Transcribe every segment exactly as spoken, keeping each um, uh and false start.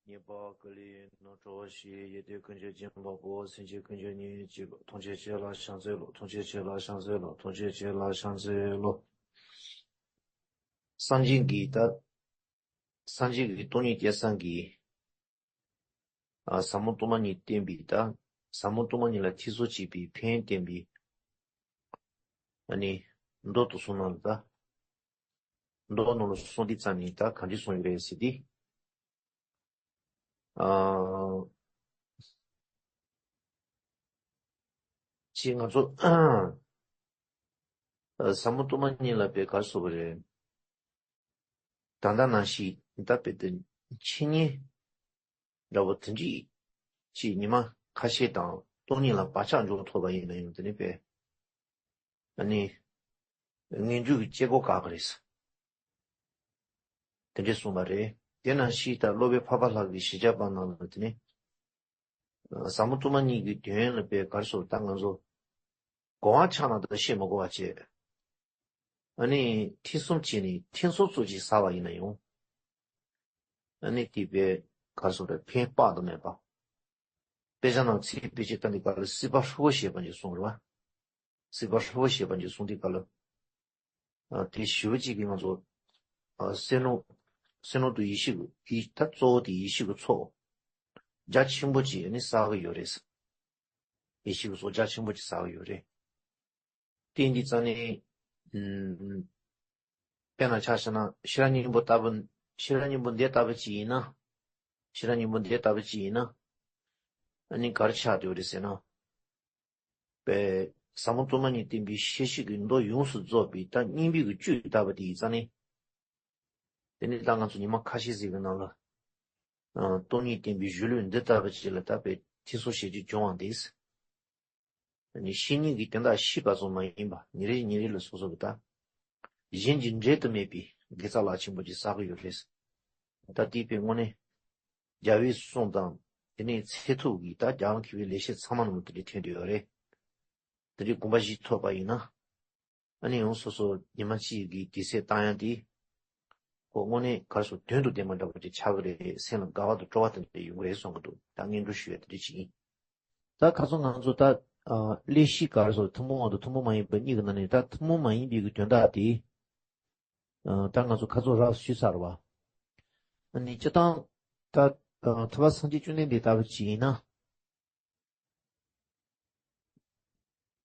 ཉེས་པ་ཀུན་ལས་རྣམ་གྲོལ་ཞིང་། ཡོན་ཏན་ཀུན་གྱི་སྦྱིན་པ་པོ། སེམས་ཅན་ཀུན་གྱི་གཉེན་གཅིག་ཐམས་ཅད་མཁྱེན་ལ་ཕྱག་འཚལ་ལོ། ཐམས་ཅད་མཁྱེན་ལ་ཕྱག་འཚལ་ལོ། ཐམས་ཅད་མཁྱེན་ལ་ཕྱག་འཚལ་ལོ། སངས་རྒྱས་ཀྱིས་ད། སངས་རྒྱས་ཀྱི་སྟོང་ཉིད་སྐལ་བཟང་གིས། ཨ། ཟབ་མོ་སྟོང་པ་ཉིད་བསྟན་པའི་ད། ཟབ་མོ་སྟོང་པ་ཉིད་ལ་ཐེ་ཚོམ་བྱེད་པའི་ཕན་བསྟན་པའི། ཨ་ནི། མདོ་དེ་གསུངས་ནས་ད། མདོ་ནང་ལ་གསུངས་དེ་ཙམ་ནས་ད་ག་འདྲ་གསུངས་ཡོད་རེད་ཟེར་དུས། ཨ། ཅིག་ང་ཚོ། ཨ། ཟབ་མོ་སྟོང་པ་ཉིད་ལ་དཔེ་ག་རེ་ཟེར་དགོས་རེད། ད་ལྟ་ནང་བཞིན་ད་དཔེ་དེ་འཆད་ཉན་འདྲ་པོ་དེ་འདྲ་ཅིག་ཉི་མ་ཁ་ཤས་དང་སྟོང་ཉིད་ལ་བག་ཆགས་འཇོག་ཐུབ་པ་ཡིན་ན་ཡང་དེ་ནི་དཔེ། ཨ་ནི། ངན་འགྲོ་གི་སྐྱེ་སྒོ་བཀག་གི་རེད། དེ་འདྲ་གསུངས་པ་རེད། དེ་ནང་བཞིན་ད་སློབ་དཔོན་འཕགས་པ་ལྷ་གིས་བཞི་བརྒྱ་པ་རྣམས་ལ་དེ་ནི། ཟབ་མོ་སྟོང་པ་ཉིད་ཀྱི་དོན་ལ་དཔེ་ག་རེ་ཟེར་ད་ང་ཚོ་གོ་བ་ཆགས་ན་ད་ཤེས་མི་དགོས་པ་བྱས། ཨ་ནི་ཐེ་ཚོམ་བྱས་ནས་ཐེ་ཚོམ་ཙམ་ཅིག་ཟ་བ་ཡིན་ན་ཡང་། ཨ་ནི་དེ་དཔེ་ག་རེ་ཟེར་ཕན་དཔག་ཏུ་མེད་པ། དཔེ་ཆ་ནང་ཚིག་དཔེ་ཆ་ལྟ་འདི་ག་ལ་སྲིད་པ་ཧྲིལ་པོ་ཞེས་པ་ཅིག་གསུངས་རེད་བ། སྲིད་པ་ཧྲིལ་པོ་ཞེས་པ་ཅིག་གསུངས་དེ་ག་ལ། ཨ། དེ་ཞེ་པོ་ཅིག་གིས་ང་ཚོ། ཨ། སེམས་ནང་། སེམས་ནང་དུ་ཡེ་ཤེས་ཀྱི་ཡེ། ད་གཙོ་བོ་དེ་ཡེ་ཤེས་ཀྱི་ཚོགས་རྒྱ་ཆེན་པོ་ཅིག་ནི་བསགས་ཀྱི་ཡོད་རེད། ཡེ་ཤེས་ཀྱི་ཚོགས་རྒྱ་ཆེན་པོ་ཅིག་བསགས་ཀྱི་ཡོད་རེད། དེ་འདི་རྩ་ནས། ཨུམ། དཔེར་ན་ཆ་བཞག་ན་ཤེས་རབ་སྙིང་པོ་ལྟ་བུ། ཤེས་རབ་སྙིང་པོ་འདི་ལྟ་བུ་ཅིག་ཡིན་ན། ཤེས་རབ་སྙིང་པོ་འདི་ལྟ་བུ་ཅིག་ཡིན་ན། ཨ་ནི་ག་རེ་ཆགས་བསྡད་ཡོད་རེད་ཟེར་ན། པའི་ཟབ་མོ་སྟོང་པ་ཉིད་བསྟན་པའི་ཤེས་བྱེད་ཀྱི་མདོ་ཡོངས་སུ་རྫོགས་པའི་ད་སྙིང་པོའི་གི་བཅུད་ལྟ་བུ་དེ་ཡིན་ཙང་ནི། དེ་ནི་ད་ང་ཚོ་ཉི་མ་ཁ་ཤས་ཤིག་གི་ནང་ལ། ཨ། སྟོང་ཉིད་བསྟན་པའི་གཞི་ལུས་འདི་ལྟ་བུ་ཅིག་ལ་ད་དཔེ་ཐེ་ཚོམ་བྱེད་རྒྱུ་བྱུང་བ་འདི། ནི་བཤེས་གཉེན་གྱི་དོན་དག་ཤེས་པ་ཙམ་མ་ཡིན་པ་ཉིན་རེ་ཉིན་རེ་ལ་སོ་སོ་གི་ད། གཞན་གྱི་འབྲལ་དུ་མེད་པའི་དགེ་རྩ་རླབས་ཆེན་པོ་ཅིག་བསགས་ཀྱི་ཡོད་རེད། ད་དེའི་དཔེ་དངོས་གནས། རྒྱལ་བའི་གསུང་དང་། དེ་ནས་ཚད་ཐུབ་ཀྱི་ད་རྒྱལ་དབང་མཁས་པའི་ལེགས་བཤད་ཚང་མ་ནང་དེ་འདྲ་ཐོན་བསྡད་ཡོད་རེད། དེ་འདྲའི་དགོངས་པ་བཞེས་ཐུབ་པ་ཡིན་ན། ཨ་ནི་ཡང་སོ་སོ་ཉི་མ་གཅིག་གི་དུས་ཚོད་བཏང་ཡག་དེ། ཁོ་དངོས་གནས་ག་རེ་ཟེར་དོན་དང་ལྡན་པ་འདྲ་པོ་ཅིག་ཆགས་ཀྱི་རེད། སེམས་ལ་དགའ་བ་དང་སྤྲོ་བ་དེ་འདྲ་ཡོང་གི་རེད་བསམ་གྱི་འདུག་ད་སྙན་སྒྲོན་ཞུ་ཡག་དེ་འདྲ་ཅིག་ཡིན། ད་ཁ་སང་ང་ཚོ་ད། ཨ། སླད་ཕྱིན་ག་རེ་ཟེར་ཐུན་མོང་བ་དང་ཐུན་མོང་མ་ཡིན་པ་གཉིས་ཀྱི་ནང་ནས་ད་ཐུན་མོང་མ་ཡིན་པའི་གི་དོན་དག་དེ། ཨ། ད་ང་ཚོ་ཁ་སང་རགས་ཞུས་ཚར་བ། ཨ་ནི་སྤྱིར་བཏང་། ད། ཨ། ཐུབ་པ་སངས་རྒྱས་བཅོམ་ལྡན་འདས་ལྟ་བུ་ཅིག་ཡིན་ན།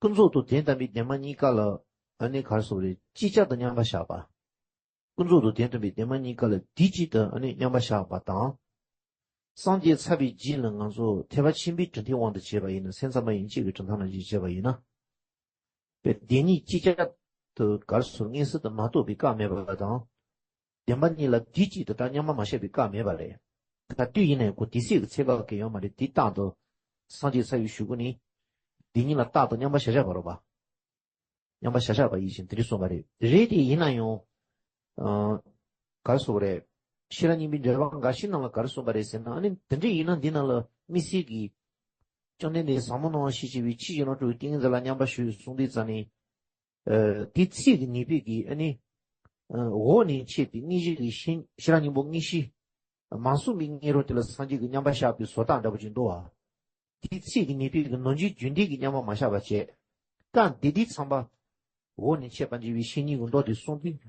ཀུན་རྫོབ་དང་དོན་དམ་པའི་བདེན་པ་གཉིས་ཀ་ལ། ཨ་ནི་ག་རེ་ཟེར་རེད། ཅིག་ཅར་དུ་མཉམ་པར་བཞག་པ། ཀུན་རྫོབ་དང་དོན་དམ་པའི་བདེན་པ་གཉིས་ཀ་ལ་དུས་གཅིག་ཏུ་ཨ་ནི་མཉམ་པར་བཞག་པ་དང་། སངས་རྒྱས་ཚར་བའི་རྗེས་ལ་ང་ཚོ་ཐེག་པ་ཆེན་པོའི་གྲུབ་མཐའི་དབང་དུ་བྱས་པ་ཡིན་ན། སེམས་ཙམ་པ་ཡན་ཆད་ཀྱི་གྲུབ་མཐའ་ནང་བཞིན་བྱས་པ་ཡིན་ན། པའི་བདེན་གཉིས་ཅིག་ཅར་དུ་ག་རེ་ཟེར་མངོན་སུམ་དུ་མ་རྟོགས་པའི་སྐབས་མེད་པ་དང་། བདེན་པ་གཉིས་ལ་དུས་གཅིག་ཏུ་ད་མཉམ་པར་མ་བཞག་པའི་སྐབས་མེད་པ་རེད། ག་དུས་ཡིན་ནའི་ཁོ་དུས་ཚོད་ཀྱི་ཚད་བཀག་གི་ཡོད་མ་རེད། དེ་རྟག་ཏུ་སངས་རྒྱས་ཚར་བའི་གཞུག་གུ་ནི་དེ་གཉིས་ལ་རྟག་ཏུ་མཉམ་པར་བཞག་བཞག་པ་རེད་པ། མཉམ་པར་བཞག་བཞག་པ་ཡིན་ཞིང་དེ་འདྲ་གསུངས་པ་རེད། རེད་དེ་ཡིན་ན་ཡང་། ཨ། ག་རེ་ཟེར་རེད། ཤེས་རབ་སྙིང་པོའི་འགྲེལ་པ་འགའ་ཞིག་ནང་ལ་ག་རེ་གསུངས་པ་རེད་ཟེར་ན། ཨ་ནི་དེ་འདྲ་ཡིན་ན་འདི་ནང་ལ་དམིགས་བསལ་གྱི། བཅོམ་ལྡན་འདས་ཟབ་མོ་སྣང་བ་ཞེས་བྱ་བའི་ཆོས་ཀྱི་རྣམ་གྲོལ་གྱི་ཏིང་ངེ་འཛིན་ལ་མཉམ་པར་ཞུགས་གསུངས་དུས་ཙམ་ནས། ཨ། དེའི་ཚིག་གི་ངེས་པའི་གི་ཨ་ནི། ཨ། འོག་ནས་འཆད་པའི་དངོས་གཞི་གི་ཤེས། ཤེས་རབ་སྙིང་པོ་དངོས་གཞི། མ་གསུངས་པའི་སྔོན་རོལ་དེ་ལ་སངས་རྒྱས་ཀྱིས་མཉམ་པར་བཞག་པའི་བཟོ་ལྟ་འདྲ་པོ་ཅིག་འདུག་པ། དེའི་ཚིག་གི་ངེས་པའི་གི་ནང་རྒྱུད་རྒྱུད་འདི་གིས་མཉམ་པར་མ་བཞག་པ་བྱས། སྐབས་དེ་དུས་ཙམ་པ། འོག་ནས་འཆད་པར་བགྱི་བའི་བཤེས་གཉེན་གྱི་མདོ་དེ་གསུངས་དུས།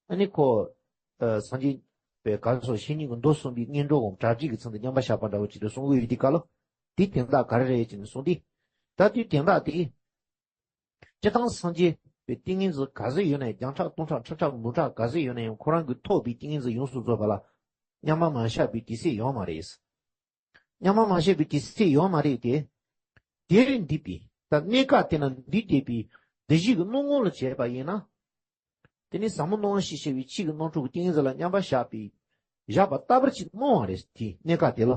ཨ་ནི་ཁོ། ཨ། སངས་རྒྱས་པའི་ག་རེ་ཟེར་བཤེས་གཉེན་གྱི་མདོ་གསུངས་པའི་སྔོན་འགྲོ་འོང་གྲ་སྒྲིག་གི་ཚུལ་དུ་མཉམ་པར་བཞག་པ་འདྲ་བོ་ཅིག་ཏུ་གསུང་གི་ཡོད་དུས་སྐབས་ལ། དེའི་དོན་དག་ག་རེ་རེད་ཅེས་ནས་གསུངས་ཏེ། ད་དེའི་དོན་དག་དེ། སྤྱིར་བཏང་སངས་རྒྱས་པའི་ཏིང་ངེ་འཛིན་ག་ཚོད་ཡོད་ནའི་རྒྱང་གྲགས་སྟོང་ཕྲག་ཁྲི་ཕྲག་མང་དྲགས་ག་ཚོད་ཡོད་ན་ཡང་ཁོ་རང་གི་ཐོབ་པའི་ཏིང་ངེ་འཛིན་ཡོངས་སུ་རྫོགས་པ་ལ་མཉམ་པར་མ་བཞག་པའི་དུས་ཚོད་ཡོད་མ་རེད། མཉམ་པར་མ་བཞག་པའི་དུས་ཚོད་ཡོད་མ་རེད་དེ། དེར་འདུས་པའི་ད་གནས་སྐབས་དེ་ན་འདུས་བསྡད་པའི་བདེ་གཤེགས་ཀྱི་སྣང་ངོ་ལ་བྱས་པ་ཡིན་ན། དེ་ནི་ཟབ་མོ་སྣང་བ་ཞེས་བྱ་བའི་ཆོས་ཀྱི་རྣམ་གྲོལ་གྱི་ཏིང་ངེ་འཛིན་ལ་མཉམ་པར་བཞག་པའི། བཞག་པ་ལྟ་བུར་ཅིག་སྣང་བ་རེད། དེའི་གནས་སྐབས་དེ་ལ།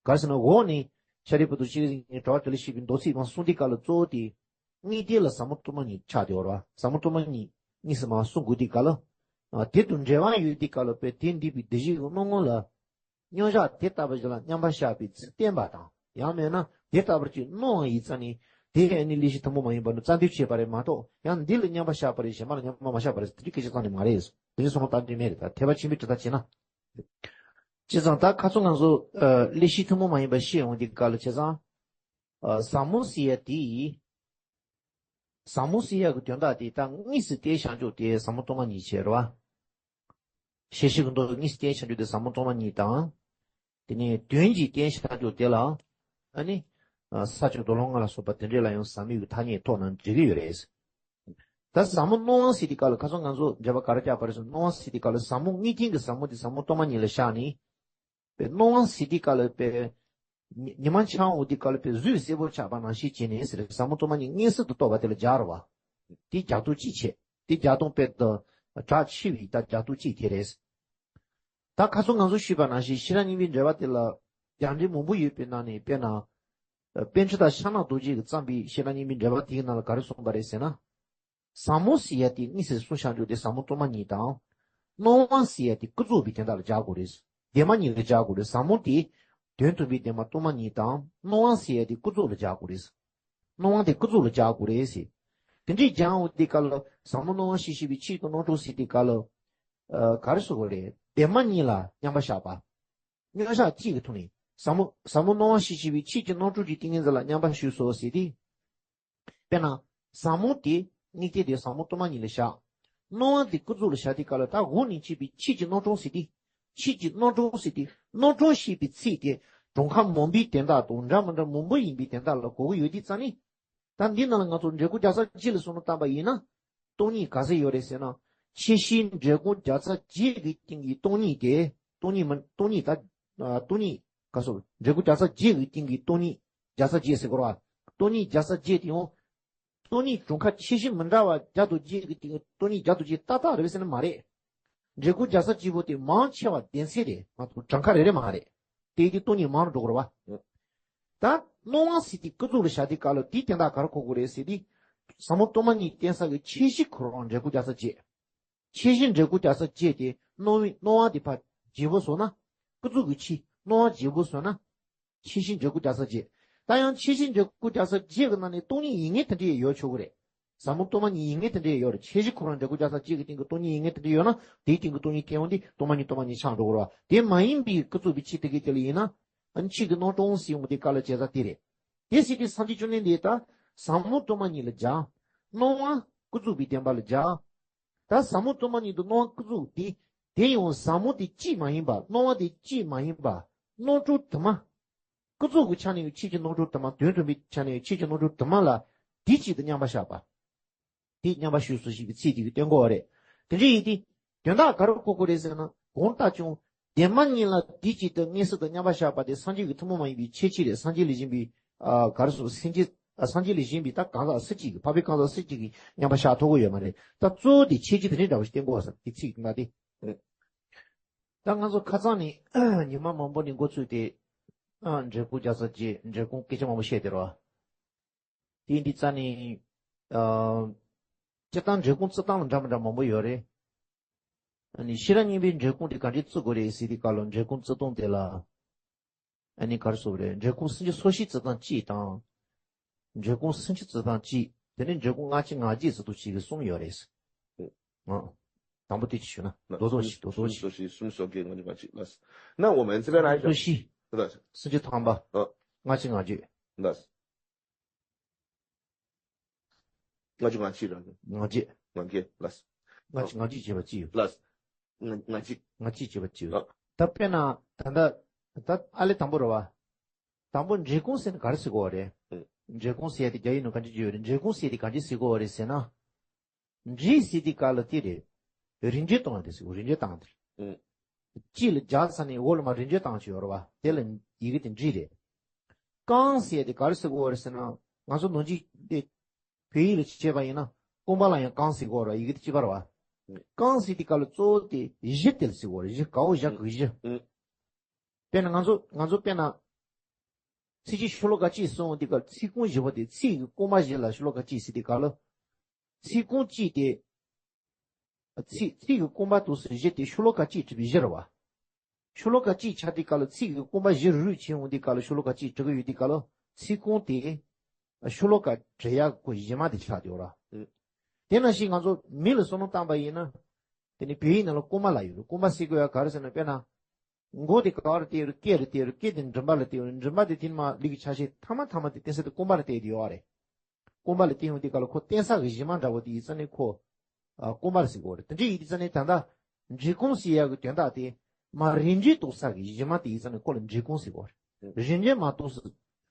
ག་རེ་ཟེར་ན་འོག་ནས་ཤཱ་རིའི་བུ་དང་ཤེས་རིག་གི་གྲགས་པ་དེ་ལ་ཞེས་པའི་མདོ་ཚིག་མ་གསུངས་དུས་སྐབས་ལ་གཙོ་བོ་དེ། དངོས་བསྟན་ལ་ཟབ་མོ་སྟོང་པ་ཉིད་ཆགས་ཏེ་ཡོད་རེད་པ། ཟབ་མོ་སྟོང་པ་ཉིད་གཉིས་སུ་མ་གསུངས་དགོས་དུས་སྐབས་ལ། ཨ། དེ་དང་འབྲེལ་བ་ཡོད་དུས་སྐབས་ལ་དཔེ་དེར་འདུས་པའི་བདེ་གཤེགས་ཀྱི་སྣང་ངོ་ལ། མཉམ་བཞག་དེ་ལྟ་བུ་ཞིག་ལ་མཉམ་པར་བཞག་པའི་ཚུལ་བསྟན་པ་དང་། ཡང་མིན་ན་དེ་ལྟ་བུར་གྱི་སྣང་བ་ཡིན་ཙང་ནི། དེ་ཡང་ནི་ལས་གཞི་ཐུན་མོང་མ་ཡིན་པ་ནི་རྩ་འདོད་བྱས་པ་རེད་མ་གཏོགས། ཡང་འདི་ལ་མཉམ་པར་བཞག་པ་རེད། གཞན་པ་ལ་མཉམ་པར་མ་བཞག་པ་རེད། དེ་འདྲའི་སྐད་ཆ་གཏན་ནས་མ་རེད། དེ་འདྲའི་གསུང་བ་གཏན་ནས་མེད་རེད། ད་ཐེག་པ་ཆེན་པོའི་དྲི་བར་བྱས་ན། བྱས་ཙང་ད་ཁ་སང་ང་ཚོ་ཨ་ཀླད་ཤེས་ཐུན་མོང་མ་ཡིན་པ་བཤད་ཡོང་དུས་སྐབས་ལ། བྱས་ཙང་ཨ་ཟབ་མོ་ཟེར་ཡ་དེ། ཟབ་མོ་ཟེར་ཡ་གི་དོན་དག་དེ་ད་དངོས་སུ་བསྟན་བཞག་རྒྱུ་དེ་ཟབ་མོ་སྟོང་པ་ཉིད་བྱས་རེད་བ། ཤེས་བྱེད་ཀྱི་མདོ་དངོས་སུ་བསྟན་བཞག་རྒྱུ་དེ་ཟབ་མོ་སྟོང་པ་ཉིད་དང་། དེ་ནས་དོན་གྱིས་བསྟན་བཞག་རྒྱུ་དེ་ལ། ཨ་ནི། ཨ་ས་བཅུ་རྡོ་ལུང་ལྔ་ལ་སོགས་པ་དེ་འདྲས་ལ་ཡང་ཟབ་མོའི་གི་ཐ་སྙད་ཐོགས་ན་འགྲིག་གི་ཡོད་རེད། ད་ཟབ་མོ་སྣང་བ་ཟེར་དུས་སྐབས་ལ་ཁ་སང་ང་ཚོ་འགྲེལ་པ་ག་རེ་བརྒྱབ་པ་རེད་ཟེར་ན། སྣང་བ་ཟེར་དུས་སྐབས་ལ་ཟབ་མོ་དངོས་བསྟན་གྱི་ཟབ་མོ་དེ་ཟབ་མོ་སྟོང་པ་ཉིད་ལ་བཞག་ནས། པའི་སྣང་བ་ཟེར་དུས་སྐབས་ལ་པའི་ཉི་ཉི་མ་འཆར་འོང་དུས་སྐབས་ལ་པའི་གཟུགས་གསལ་པོ་ཆགས་པ་ནང་བཞིན་བྱས་ནས་ཟེར། ཟབ་མོ་སྟོང་པ་ཉིད་མངོན་སུམ་དུ་རྟོགས་པ་དེ་ལ་སྦྱར་བ། དེ་རྒྱག་སྟོབས་གཅིག་བྱས། དེ་རྒྱག་སྟངས་དཔེ་དང་གྲགས་ཆེ་བའི་ད་རྒྱག་སྟོབས་གཅིག་དེ་རེད། ད་ཁ་སང་ང་ཚོ་ཞུས་པ་ནང་བཞིན་ཤེས་རབ་སྙིང་པོའི་འགྲེལ་པ་དེ་ལ་རྒྱག་འགྲེལ་མང་པོ་ཡོད་པའི་ནང་ནས། དཔེར་ན། པཎ་ཌི་ཏ་ཕྱག་ན་རྡོ་རྗེ་གིས་བརྩམས་པའི་ཤེས་རབ་སྙིང་པོའི་འགྲེལ་པ་དེའི་ནང་ལ་ག་རེ་གསུངས་པ་རེད་ཟེར་ན། ཟབ་མོ་ཟེར་ཡ་དེ་དངོས་སུ་གསུངས་བཞག་རྒྱུ་དེ་ཟབ་མོ་སྟོང་པ་ཉིད་དང་། སྣང་བ་ཟེར་ཡ་དེ་ཀུན་རྫོབ་པའི་དོན་དག་ལ་སྦྱར་དགོས་རེད། བདེན་པ་གཉིས་ལ་སྦྱར་དགོས་རེད། ཟབ་མོ་དེ་དོན་དམ་པའི་བདེན་པ་སྟོང་པ་ཉིད་དང་། སྣང་བ་ཟེར་ཡ་དེ་ཀུན་རྫོབ་ལ་སྦྱར་དགོས་རེད། སྣང་བ་དེ་ཀུན་རྫོབ་ལ་སྦྱར་དགོས་རེད་ཟེར། དེ་འདྲའི་སྦྱར་འོང་དུས་སྐབས་ལ་ཟབ་མོ་སྣང་བ་ཤེས་བྱེད་པའི་ཆོས་ཀྱི་རྣམ་གྲངས་ཟེར་དུས་སྐབས་ལ། ཨ་ག་རེ་ཟེར་དགོས་རེད། བདེན་པ་གཉིས་ལ་མཉམ་པར་བཞག་པ། མཉམ་བཞག་གཅིག་གི་ཐོག་ནས་ཟབ་མོ་ཟབ་མོ་སྣང་བ་ཤེས་བྱེད་པའི་ཆོས་ཀྱི་རྣམ་གྲངས་ཀྱི་ཏིང་ངེ་འཛིན་ལ་མཉམ་པར་ཞུགས་སོ་ཟེར་ཏེ། དཔེར་ན། ཟབ་མོ་དེ་དངོས་བསྟན་དེ་ཟབ་མོ་སྟོང་པ་ཉིད་ལ་བཞག་སྣང་བ་དེ་ཀུན་རྫོབ་ལ་བཞག་དུས་སྐབས་ལ། ད་འོག་ནས་འཆད་པའི་ཆོས་ཀྱི་རྣམ་གྲངས་ཟེར་ཏེ། ཆོས་ཀྱི་རྣམ་གྲངས་ཟེར་ཏེ། རྣམ་གྲངས་ཞེས་པའི་ཚིག་དེ་གྲངས་ཀ་མང་པོའི་དོན་དག་དང་འདྲ་མི་འདྲ་མང་པོ་ཡིན་པའི་དོན་དག་ལ་གོ་གི་ཡོད་དུས་ཙང་ནི། ད་འདི་ནང་ལ་ང་ཚོ་འགྲེལ་སྐུང་རྒྱལ་ཚབ་རྗེ་ལ་བསམ་བློ་བཏང་པ་ཡིན་ན། སྟོང་ཉིད་ག་ཚོད་ཡོད་རེད་ཟེར་ན། ཆེ་ཤོས་འགྲེལ་སྐུང་རྒྱལ་ཚབ་རྗེ་གི་སྟེང་གི་སྟོང་ཉིད་དེ། སྟོང་ཉིད་མིན། སྟོང་ཉིད་ད། ཨ་སྟོང་ཉིད་ག་ཚོད། འགྲེལ་སྐུང་རྒྱལ་ཚབ་རྗེ་གི་སྟེང་གི་སྟོང་ཉིད། རྒྱལ་ཚབ་རྗེ་ཟེར་དགོས་རེད་བ། སྟོང་ཉིད་རྒྱལ་ཚབ་རྗེ་དེ་ཡང་། སྟོང་ཉིད་གྲངས་ཀ་ཆེ་ཤོས་མི་འདྲ་བ་བརྒྱ་དང་བརྒྱད་ཀྱི་སྟེང་གི་སྟོང་ཉིད་བརྒྱ་དང་བརྒྱད་ཏག་ཏག་རེད་པས་ཟེར་ན་མ་རེད། འགྲེལ་སྐུང་རྒྱལ་ཚབ་རྗེ་པོ་དེ་མང་ཆེ་བ་སྡེ་ཚན་རེད། མ་གཏོགས་གྲངས་ཀ་རེ་རེ་མ་རེད། དེ་དུས་སྟོང་ཉིད་མང་རུ་འགྲོ་གི་རེད་བ། ད་སྣང་བ་ཟེར་དུས་ཀུན་རྫོབ་ལ་བཞག་དུས་སྐབས་ལ་དེའི་དོན་དག་ག་རེ་གོ་དགོས་རེད་ཟེར་དུས། ཟབ་མོ་སྟོང་པ་ཉིད་བསྟན་ས་གི་ཆེ་ཤོས་ཁོ་རང་འགྲེལ་སྐུང་རྒྱལ་ཚབ་རྗེ། ཆེ་ཤོས་འགྲེལ་སྐུང་རྒྱལ་ཚབ་རྗེ་དེ་སྣང་བའི་སྣང་བ་དེ་ཕར་བརྗེ་པོ་བཟོས་ན། ཀུན་རྫོབ་ཀྱི་ཆོས་སྣང་བ་བརྗེ་པོ་བཟོས་ན། ཆེ་ཤོས་འགྲེལ་སྐུང་རྒྱལ་ཚབ་རྗེ། ད་ཡང་ཆེ་ཤོས་འགྲེལ་སྐུང་རྒྱལ་ཚབ་རྗེ་གི་ནང་ནས་སྟོང་ཉིད་ཡིན་ངེས་དེ་འདྲ་ཡོད་ཆོག་གི་རེད། ཟབ་མོ་སྟོང་པ་ཉིད་ཡིན་ངེས་དེ་འདྲ་ཡོད་རེད། ཆེ་ཤོས་ཁོ་རང་འགྲེལ་སྐུང་རྒྱལ་ཚབ་རྗེ་གི་སྟེང་གི་སྟོང་ཉིད་ཡིན་ངེས་དེ་འདྲ་ཡོད་ན། དེའི་སྟེང་གི་སྟོང་ཉིད་ཐེ་འོང་དེ་སྟོང་པ་ཉིད་སྟོང་པ་ཉིད་ཆགས་འགྲོ་གི་རེད་བ། དེ་མ་ཡིན་པའི་ཀུན་རྫོབ་པའི་ཆོས་དེ་གའི་དེ་ལ་ཡིན་ན། ཨ་ནི་ཆོས་ཀྱི་རྣམ་གྲངས་ཟེར་ཡོང་དེ་ག་ལ་བྱེད་ས་དེ་རེད། དེ་ཟེར་དུས་སངས་རྒྱས་བཅོམ་ལྡན་འདས་ད་ཟབ་མོ་སྟོང་པ་ཉིད་ལ་སྦྱར། སྣང་བ་ཀུན་རྫོབ་པའི་བདེན་པ་ལ་སྦྱར། ད་ཟབ་མོ་སྟོང་པ་ཉིད་དུ་སྣང་བ་ཀུན་རྫོབ་དེ། དེ་ཡང་ཟབ་མོ་དེ་གཅིག་མ་ཡིན་པ། སྣང་བ་དེ་གཅིག་མ་ཡིན་པ། རྣམ་གྲངས་དུ་མ། ཀུན་རྫོབ་ཀྱི་ཆ་ནས་ཡང་ཆོས་ཀྱི་རྣམ་གྲངས་དུ་མ། དོན་དམ་པའི་ཆ་ནས་ཡང་ཆོས་ཀྱི་རྣམ་གྲངས་དུ་མ་ལ་དེ་གཅིག་ཏུ་མཉམ་པར་བཞག་པ། དེ་མཉམ་པར་ཞུགས་སོ་ཞེས་པའི་ཚིག་དེ་གིས་སྟོན་དགོས་པ་རེད། དེ་འདྲ་ཡིན་དུས། དོན་དག་ག་རེ་གོ་དགོས་རེད་ཟེར་ན། གང་ལྟར་ཀྱང་བདེན་པ་གཉིས་ལ་དེ་གཅིག་ཏུ་མངོན་སུམ་དུ་མཉམ་པར་བཞག་པ་དེ་སངས་རྒྱས་ཀྱི་ཐུན་མོང་མ་ཡིན་པའི་ཁྱད་ཆོས་རེད། སངས་རྒྱས་ལས་གཞན་པའི། ཨ་ག་རེ་ཟེར། སེམས་ཅན། ཨ་སངས་རྒྱས་ལས་གཞན་པའི་ད་གང་ཟག་སུ་གཅིག་གིས། འཕགས་པའི་གང་ཟག་སུ་གཅིག་གིས་མཉམ་པར་བཞག་ཐུབ་ཀྱི་ཡོད་མ་རེད། ད་གཙོ་བོ་དེ་ཁྱད་ཆོས་དེ་འདྲའི་འདྲ་བོ་ཞིག་བསྟན་དགོས་ས་དེ་ཚིག་ལ་དེ། ད་ང་ཚོ་ཁ་སང་ནས་ཉི་མ་མང་པོ་ནས་འགོ་ཚུགས་ཏེ། ཨ་འགྲེལ་སྐུང་རྒྱལ་ཚབ་རྗེ། འགྲེལ་སྐུང་སྐད་ཆ་མང་པོ་བཤད་དེ་རོ། དེ་འདི་རྩ་ནས། ཨ་སྤྱིར་བཏང་འགྲེལ་སྐུང་བརྩི་སྟངས་ལ་འདྲ་མི་འདྲ་མང་པོ་ཡོད་རེད། ཨ་ནི་ཤེས་རབ་སྙིང་པོའི་འགྲེལ་སྐུང་དེ་ག་འདྲས་བརྩི་དགོས་རེད་ཟེར་དུས་སྐབས་ལ། འགྲེལ་སྐུང་བརྩི་སྟངས་དེ་ལ། ཨ་ནི་ག་རེ་ཟེར་དགོས་རེད། འགྲེལ་སྐུང་སུམ་ཅུ་སོ་བཞི་བརྩི་སྟངས་གཅིག་དང་། འགྲེལ་སྐུང་སུམ་ཅུ་བརྩི་སྟངས་གཅིག་དེ་ནས་འགྲེལ་སྐུང་སྔ་ཕྱི་ང་རྒྱལ་བརྩི་སྟངས་གཅིག་གི་གསུམ་ཡོད་རེད། ཨ། དང་པོ་དེ་ཅིག་ཞུ་ན། རྡོག་རྡོག་ཅིག་རྡོག་རྡོག་ཅིག་སུམ་ཅུ་སོ་བཞི། སུམ་ཅུ་སོ་བརྒྱད། ལྔ་བཅུ་ང་གཅིག་ལགས། ན་འོ་མན་ཙི་ལ་ན་ཡ། སོ་བཞི། ལགས། སུམ་ཅུ་ཐམ་པ། ཨ། ལྔ་ཕྱི་ང་རྒྱལ། ལགས། ལྔ་བཅུ་ང་གཅིག་རང་། ང་བརྒྱད། ང་བརྒྱད། ལགས། ལྔ་བཅུ་ང་གཅིག་བྱས་པ་གཅིག་ཡོད། ལགས། ང་ང་གཅིག་ང་གཅིག་བྱས་པ་གཅིག་ཡོད། ལགས། ད་དཔེར་ན་ད་ལྟ་ད་ཨ་ལས་དང་པོ་རེད་བ། དང་པོ་འགྲེལ་སྐུང་ཟེར་ན་ག་རེ་ཟེར་དགོས་པ་རེད། ཨང་། འགྲེལ་སྐུང་ཟེར་ཡ་དེ་རྒྱ་ཡིག་ནང་ག་འདྲ་ཅིག་ཡོད་རེད། འགྲེལ་སྐུང་ཟེར་ཡ་དེ་ག་འདྲ་ཟེར་དགོས་པ་རེད་ཟེར་ན། འགྲེལ་ཟེར་དུས་སྐབས་ལ་དེ་རེད། རིགས་འགྲེ་བཏང་བ་དེ་ཟེར་གོ། རིགས་འགྲེ་བཏང་དེ་རེད། ཨང་། གཅིག་ལ་སྦྱར་ཚར་ནས་འོག་ལ་མར་རིགས་འགྲེ་བཏང་བྱས་ཡོད་རེད་བ། དེ་ལ་ཡི་གེ་དེ་འགྲེལ་རེད། བསྐང་ཟེར་དེ་ག་རེ་ཟེར་དགོས་རེད་ཟེར་ན། ང་ཚོ་ནང་ཆོས་དེ་བོད་ཡིག་ལ་བྱས་པ་ཡིན་ན། རྐང་པ་ལ་ཡང་བསྐང་ཟེར་དགོས་རེད་བ། ཡི་གེ་དེ་གཅིག་པ་རེད་བ། ཨང་། བསྐང་ཟེར་དུས་སྐབས་ལ་གཙོ་བོ་དེ་གཞི་དེ་ལ་ཟེར་དགོས་རེད། གཞི། གའོ་བཞི་གི་གཞི། ཨང་། དཔེར་ན་ང་ཚོ་ང་ཚོ་དཔེར་ན། ཚིགས་བཅད་ཤོ་ལོ་ཀ་གཅིག་གསུངས་དུས་སྐབས་ཚིག་རྐང་བཞི་པོ་དེ། ཚིག་གི་རྐང་པ་བཞི་ལ་ཤོ་ལོ་ཀ་གཅིག་ཟེར་དུས་སྐབས་ལ། ཚིག་རྐང་གཅིག་དེ། ཚིག་ཚིག་གི་རྐང་པ་དུ་སུ་བཞི་དེ་ཤོ་ལོ་ཀ་གཅིག་བྲིས་པའི་གཞི་རེད་བ། ཤོ་ལོ་ཀ་གཅིག་ཆགས་དུས་སྐབས་ལ་ཚིག་གི་རྐང་པ་བཞི་རུ་རུ་ཕྱེ་འོང་དུས་སྐབས་ལ་ཤོ་ལོ་ཀ་གཅིག་འབྲི་གི་ཡོད་དུས་སྐབས་ལ། ཚིག་རྐང་དེ་ཤོ་ལོ་ཀ་བྲི་ཡག་གི་གཞི་མ་དེ་ཆགས་ཡོད་རེད། ཨང་། དེ་ནང་བཞིན་ང་ཚོ་མི་ལ་བསམ་བློ་བཏང་པ་ཡིན་ན། དེ་ནི་བོད་ཡིག་ནང་ལ་རྐང་པ་ལབ་ཡོད་རེད། རྐང་པ་ཟེར་དགོས་ཡ་ག་རེ་ཟེར་ན། དཔེར་ན། མགོ་དེ་ག་བར་བལྟས་རུང་སྐེ་རུ་བལྟས་རུང་སྐེ་དེ་མགྲིན་པ་ལ་བལྟས་རུང་མགྲིན་པ་དེ་དེ་ནས་མར་ལུས་ཀྱི་ཆ་ཤས་ཐ་མ་ཐ་མ་དེ་བརྟེན་ས་དེ་རྐང་པ་ལ་བལྟས་ཏེ་ཡོད་རེད། རྐང་པ་ལ་བལྟས་ཡོང་དུས་སྐབས་ལ་ཁོ་བརྟེན་ས་གི་གཞི་མ་འདྲ་བོ་དེ་ཡིན་ཙང་ནས་ཁོ་ཨ་རྐང་པ་ལ་ཟེར་གོ་རེད། དེ་འདྲ་ཡིན་དུས་ཙང་ནས་ད་ལྟ་འབྲས་རྐང་ཟེར་ཡག་གི་དོན་དག་དེ་མར་རིན་འབྲས་གཏོང་ས་གི་གཞི་མ་དེ་ཡིན་ཙང་ནས་ཁོ་ལ་འབྲས་རྐང་ཟེར་གོ་རེད། རིན་འབྲས་མར་གཏོང་ས་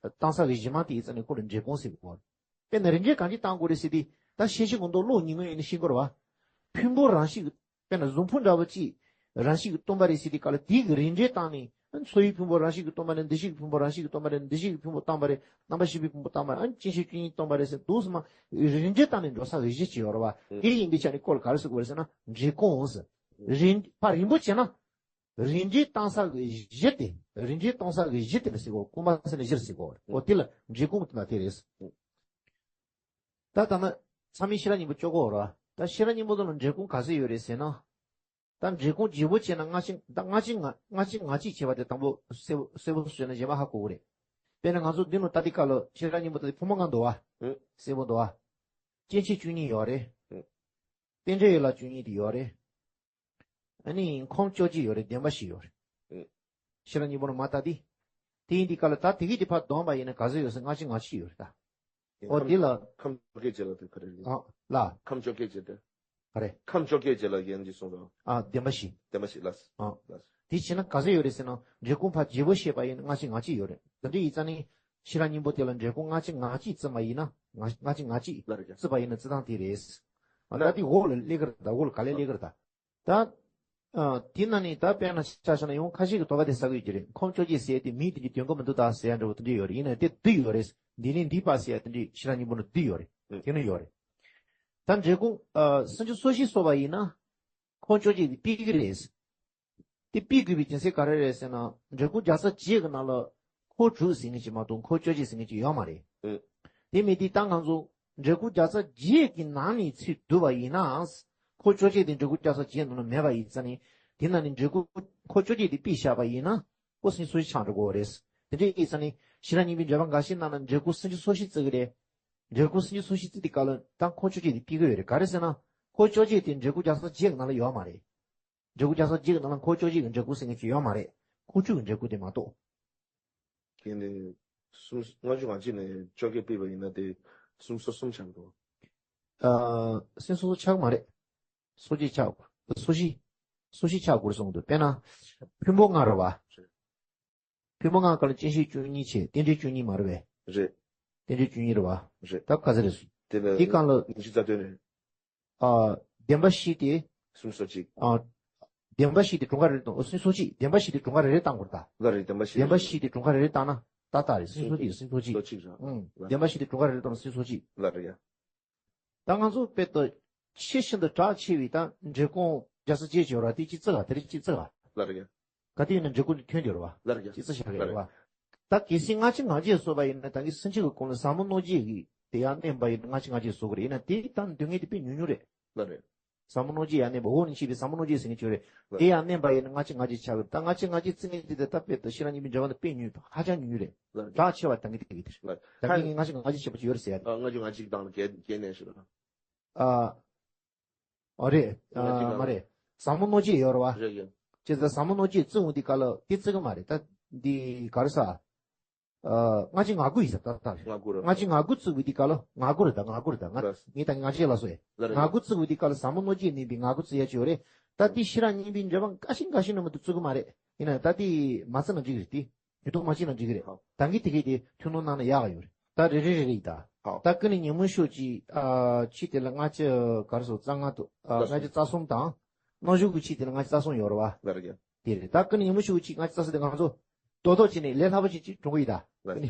བཏང་ས་གི་གཞི་མ་དེ་ཡིན་ཙང་ནས་ཁོ་ལ་འབྲས་རྐང་ཟེར་གོ་རེད། དཔེར་ན་རིན་འབྲས་གང་ཅི་བཏང་དགོས་རེད་ཟེར་དུས་ད་ཤེས་བྱའི་ངོ་མདོག་གློག་ཉིན་མོ་ཡིན་ན་ཤེས་དགོས་རེད་བ། ཕུང་པོ་རང་བཞིན་གྱི་དཔེར་ན་གཟུགས་ཕུང་འདྲ་བོ་གཅིག་རང་བཞིན་གྱིས་སྟོང་པ་རེད་ཟེར་དུས་སྐབས་ལ་དེའི་གི་རིན་འབྲས་བཏང་ནས་ཨ་ནི་ཚོར་བའི་ཕུང་པོ་རང་བཞིན་གྱིས་སྟོང་པ་རེད། འདུ་ཤེས་ཀྱི་ཕུང་པོ་རང་བཞིན་གྱིས་སྟོང་པ་རེད། འདུ་ཤེས་ཀྱི་ཕུང་པོ་སྟོང་པ་རེད། རྣམ་པར་ཤེས་པའི་ཕུང་པོ་སྟོང་པ་རེད། ཨ་ནི་སྐྱེ་མཆེད་བཅུ་གཉིས་སྟོང་པ་རེད་ཟེར་འདུག་སེ་མར་རིན་འབྲས་བཏང་ནས་འགྲོ་ས་གི་གཞི་ཅིག་ཡོད་རེད་བ། དེ་ཡིན་པའི་ཆ་ནས་ཁོ་ལ་ག་རེ་ཟེར་དགོས་རེད་ཟེར་ན་འབྲས་རྐང་ཟེར། རིན་ཕར་རིང་པོ་བྱས་ན། རིན་འབྲས་བཏང་ས་གི་གཞི་དེ། རིན་འབྲས་གཏོང་ས་གི་གཞི་དེ་ལ་ཟེར་གོ། རྐང་པ་ཟེར་ན་གཞི་ལ་ཟེར་གོ། འོ་དེ་ལ་འབྲས་རྐང་ལ་དེ་རེད། ད་ལྟ་ན་ཚང་མས་ཤེས་རབ་སྙིང་པོ་ཅོག་གོ་ར། ད་ཤེས་རབ་སྙིང་པོ་དེ་ལ་འབྲས་རྐང་ག་ཚོད་ཡོད་རེད་ཟེར་ན། ད་འབྲས་རྐང་བརྗེ་པོ་བྱས་ན་སྔ་ཕྱི་ད་སྔ་ཕྱི་ང་སྔ་ཕྱི་ང་གཅིག་བྱས་པ་དེ་དང་པོ་གསལ་པོ་གསལ་པོ་བཟོས་ན་གཞན་པ་ཧ་གོ་གི་རེད། དཔེར་ན་ང་ཚོ་འདི་ནང་ལྟ་དུས་སྐབས་ལ་ཤེས་རབ་སྙིང་པོ་དེ་ཕུང་པོ་ལྔ་འདུག་བ། ཨུ། གསལ་པོ་འདུག་བ། སྐྱེ་མཆེད་བཅུ་གཉིས་ཡོད་རེད། ཨུ། རྟེན་འབྲེལ་ཡན་ལག་བཅུ་གཉིས་དེ་ཡོད་རེད། ཨ་ནི་ཁམས་བཅོ་བརྒྱད་ཡོད་རེད། བདེན་པ་བཞི་ཡོད་རེད། ཨེ། ཤེས་རབ་སྙིང་པོ་ནང་མར་ལྟ་དུས། དེ་ཡིན་དུས་སྐབས་ལ་ད་དེ་གི་དེ་ཕར་བསྡོམས་པ་ཡིན་ན་ག་ཚོད་ཡོད་ཟེར་སྔ་ཕྱི་ང་གཅིག་ཡོད་རེད་ད། ཨེ། འོ་ཁམས་དེ་ལ། ཁམས་བཅོ་བརྒྱད་ཅེས་ལ་དེ་ག་རེ་རེད། ཨ་ལ། ཁམས་བཅོ་བརྒྱད་ཅེས་དེ། ག་རེ། ཁམས་བཅོ་བརྒྱད་ཅེས་ལ་ཡན་གྱི་གསུངས་སོ། ཨ་བདེན་པ་བཞི། བདེན་པ་བཞི་ལ། ཨ། ལ། དེ་བྱས་ན་ག་ཚོད་ཡོད་རེད་ཟེར་ན་འབྲས་རྐང་ཕར་བརྗེ་པོ་བྱས་པ་ཡིན་ན་སྔ་ཕྱི་ང་གཅིག་ཡོད་རེད། དེ་འདྲ་ཡིན་ཙང་ནི་ཤེས་རབ་སྙིང་པོ་དེ་ལ་འབྲས་རྐང་སྔ་ཕྱི་ང་གཅིག་བརྩིས་པ་ཡིན་ན་ང་སྔ་ཕྱི་ང་གཅིག་ལ་རེད་ཀྱང་། བརྩིས་པ་ཡིན་ན་རྩི་སྟངས་དེ་རེད། ཨ་ད་དེ་འོག་ལ་སླེབས་ཀྱི་རེད་ད། འོག་ལ་ག་ལེར་སླེབས་ཀྱི་རེད་ད། ད། ཨ། དེ་ན་ནི་ད་དཔེར་ན་ཆ་བཞག་ན་ཡང་ཁ་ཤས་ཀྱིས་དོགས་པ་དེ་ཟ་གི་ཡོད་ཀྱི་རེད། ཁམས་བཅོ་བརྒྱད་ཟེར་དེ་མིང་དེ་གི་དོན་གོ་མི་འདུག་ད་ཟེར་ཡ་འདྲ་བོ་དེ་འདྲ་ཡོད་རེད། ཡིན་ན་དེ་བསྡུས་ཡོད་རེད། འདི་ནས་འདི་བར་ཟེར་ཡ་དེ་འདྲ་ཤེས་རབ་སྙིང་པོ་ནང་བསྡུས་ཡོད་རེད། ཨེ། དེ་ནི་ཡོད་རེད། ད་འབྲས་རྐང་། ཨ། སུམ་ཅུ་སོ་བཞི་སོགས་པ་ཡིན་ན། ཁམས་བཅོ་བརྒྱད་དེ་ཕུད་ཀྱི་རེད། དེ་ཕུད་དགོས་པའི་རྒྱུ་མཚན་ག་རེ་རེད་ཟེར་ན་འབྲས་རྐང་བརྒྱ་རྩ་བརྒྱད་ཀྱི་ནང་ལ་ཁམས་དྲུག་ཟེར་མཁན་ཅིག་མ་གཏོགས་ཁམས་བཅོ་བརྒྱད་ཟེར་མཁན་ཅིག་ཡོད་མ་རེད། ཨེ། དེ་མིན་དེ་ད་ང་ཚོ་འབྲས་རྐང་བརྒྱ་རྩ་བརྒྱད་ཀྱི་ནང་ནས་ཚུར་བསྡུས་པ་ཡིན་ནའང་། ཁམས་བཅོ་བརྒྱད་དེ་འབྲས་རྐང་བརྒྱ་རྩ་བརྒྱད་ནང་ལ་མེད་པ་ཡིན་ཙང་ནི། དེ་ནང་ནས་འབྲས་རྐང་ཁམས་བཅོ་བརྒྱད་དེ་ཕུད་བཞག་པ་ཡིན་ན། ཁོ་སུམ་ཅུ་སོ་བཞི་ཆགས་འགྲོ་གི་རེད། དེ་འདྲ་ཡིན་ཙང་ནི་ཤེས་རབ་སྙིང་པོའི་འགྲེལ་པ་འགའ་ཤས་ནང་ན་འབྲས་རྐང་སུམ་ཅུ་སོ་བཞི་བརྩི་གི་རེད། འབྲས་རྐང་སུམ་ཅུ་སོ་བཞི་བརྩི་དུས་སྐབས་ལ་ད་ཁམས་བཅོ་བརྒྱད་དེ་ཕུད་ཀྱི་ཡོད་རེད། ག་རེ་ཟེར་ན། ཁམས་བཅོ་བརྒྱད་དེ་འབྲས་རྐང་བརྒྱ་རྩ་བརྒྱད་ཀྱི་ནང་ལ་ཡོད་མ་རེད། འབྲས་རྐང་བརྒྱ་རྩ་བརྒྱད་ཀྱི་ནང་ལ་ཁམས་བཅོ་བརྒྱད་ཀྱི་འབྲས་རྐང་ཟེར་མཁན་ཅིག་ཡོད་མ་རེད། ཁམས་བཅུ་གི་འབྲས་རྐང་དེ་མ་གཏོགས། དེ་ནས་སུམ་ལྔ་བཅུ་ང་གཅིག་ནས་བཅོ་བརྒྱད་ཕུད་པ་ཡིན་ན་དེ་སུམ་ཅུ་སོ་གསུམ་ཆགས་འགྲོ། ཨ། སུམ་ཅུ་སོ་གསུམ་ཆགས་མ་རེད། སོ་བརྒྱད་ཆགས། སོ་བཞི། སོ་བཞི་ཆགས་དགོས་གསུངས་འདུག་དཔེར་ན། ཕུང་པོ་ལྔ་རེད་བ། ཕུང་པོ་ལྔ་ག་ལ་སྐྱེ་མཆེད་བཅུ་གཉིས་བྱས། རྟེན་འབྲེལ་བཅུ་གཉིས་མ་རེད་པས། རེད། རྟེན་འབྲེལ་བཅུ་གཉིས་རེད་བ། རེད། ད་ག་ཚོད་རེད། དེ་ལ་དེ་གང་ལ། ཉི་ཤུ་རྩ་བདུན་རེད། ཨ། བདེན་པ་བཞི་དེ། སུམ་ཅུ་སོ་གཅིག་ཨ། བདེན་པ་བཞི་དེ་གྲངས་ཀ་རེ་རེ་བཏང་། སུམ་ཅུ་སོ་གཅིག་བདེན་པ་བཞི་དེ་གྲངས་ཀ་རེ་རེ་བཏང་དགོས་རེད་ད། ལ་རེད། བདེན་པ་བཞི་བདེན་པ་བཞི་དེ་གྲངས་ཀ་རེ་རེ་བཏང་ན་ཏག་ཏག་རེད། སུམ་ཅུ་སོ་གཅིག་སུམ་ཅུ་སོ་གཅིག་སོ་གཅིག་རེད། ཨང་། ལ། བདེན་པ་བཞི་དེ་གྲངས་ཀ་རེ་རེ་བཏང་ན་སུམ་ཅུ་སོ་གཅིག་ལ་རེད་ཡ། ད་ང་ཚོ་དཔེ་ད་ཆེས་ཤིན་ཏུ་གྲགས་ཆེ་བའི་ད་འབྲས་རྐང་བརྒྱ་རྩ་བརྒྱད་ཅིག་ཡོད་ར། དེ་གཅིག་བརྩི་ག་དེ་རིགས་གཅིག་བརྩི་ག་ལ་རེད་ཡ། ག་དུས་ཡིན་ན་འབྲས་རྐང་དེ་ཐོན་རྒྱུ་རེད་བ། ལ་རེད་ཡ། གཅིག་བརྩི་བཞག་གི་རེད་བ། ལ་རེད། ད་གལ་སྲིད་སྔ་ཕྱི་ང་གཅིག་སོགས་པ་ཡིན་ན་ད་གིན་སུམ་ཅུ་གི་གོང་ལ་ཟབ་མོ་སྣོད་བཅུད་ཀྱི་དེ་ཡང་བསྣན་པ་ཡིན་ན་སྔ་ཕྱི་ང་གཅིག་བཟོ་གི་རེད། ཡིན་ན་དེ་ད་སྡུག་བསྔལ་དེ་དཔེ་ཉུང་ཉུང་རེད། ལ་རེད། ཟབ་མོ་སྣོད་བཅུད་ཡང་བསྣན་པ། འོག་ནས་མཆེད་པའི་ཟབ་མོ་སྣོད་བཅུད་ཟེར་མཁན་ཅིག་ཡོད་རེད། ལ། དེ་ཡང་བསྣན་པ་ཡིན་ན་སྔ་ཕྱི་ང་གཅིག་ཆགས་ཀྱི་རེད། ད་སྔ་ཕྱི་ང་གཅིག་བརྩི་མཁན་དེ་ད་དཔེ་ད་ཤེས་རབ་སྙིང་པོའི་འགྲེལ་པ་ནང་དཔེ་ཉུང་། ཧ་ཅང་ཉུང་ཉུང་རེད། ལ། གྲགས་ཆེ་བ་ད་གིན་དེ་གི་དེ་རེད། ལ། ད་གིན་སྔ་ཕྱི་ང་གཅིག་བྱས་པ་ཅིག་ཡོད་རེད་ཟེར་ཡ་དེ། ཨ། སྔ་ཕྱི་ང་གཅིག་དང་བརྒྱད་བརྒྱད་བསྣན་ཞིག་ལ། ཨ། ཨ་རེད། ཨ། སྔ་ཕྱི་ང་མ་རེད། ཟབ་མོ་སྣོད་བཅུད་ཡོད་རེད་བ། རེད་ཡ། བྱས་ཙང་ཟབ་མོ་སྣོད་བཅུད་བརྩི་འོང་དུས་སྐབས་ལ་དེ་བརྩི་གི་མ་རེད། ད་འདི་ག་རེ་ཟ། ཨ། སྔ་ཕྱི་ང་དགུ་ཡིན་ས། ད་ད་རེད། ང་དགུ་རེད། སྔ་ཕྱི་ང་དགུ་བརྩི་འོང་དུས་སྐབས་ལ། ང་དགུ་རེད། ད་ང་དགུ་རེད། ད་ང་། ལ། ངས་ད་ང་གཅིག་ལ་སོ་ཡ། ལ་རེད། ང་དགུ་བརྩི་འོང་དུས་སྐབས་ལ་ཟབ་མོ་སྣོད་བཅུད་བསྣན་པའི་ང་དགུ་བརྩི་ཡ་ཅིག་ཡོད་རེད། ད་དེ་ཤེས་རབ་སྙིང་པོའི་འགྲེལ་པ་འགའ་ཤས་འགའ་ཤས་ནང་མ་གཏོགས་བརྩི་གི་མ་རེད། ཡིན་ན་ད་དེ་མ་བརྩི་ན་འགྲིག་གི་རེད་དེ། ཉེས་རྡུང་མ་བྱས་ན་འགྲིག་གི་རེད། ཧོ། ད་གིན་དེ་གི་དེ་ཐུགས་སྣང་གནང་ན་ཡག་ག་ཡོད་རེད། ད་རེ་རེ་རེ་རེ་ཡིན་ད། ཧོ། ད་ཀུན་ནས་ཉོན་མོངས་ཤུགས་ཀྱིས། ཨ། ཕྱི་དེ་ལ་སྔ་ཕྱི་ག་རེ་ཟེར། རྩ་ལྔ་དང་། ཨ། ལ། སྔ་ཕྱི་རྩ་གསུམ་དང་། རྣམ་ཤེས་ཀྱི་ཕྱི་དེ་ལ་སྔ་ཕྱི་རྩ་གསུམ་ཡོད་རེད་བ། ལ་རེད། དེ་རེད། ད་ཀུན་ནས་ཉོན་མོངས་ཤུགས་ཀྱིས་སྔ་ཕྱི་རྩ་གསུམ་དེ་ང་ཚོ་རྡོག་རྡོག་བྱས་ནས་ལས་སླ་པོ་ཅིག་ཅིག་གྲུབ་ཀྱི་ཡིན་ད། ལ།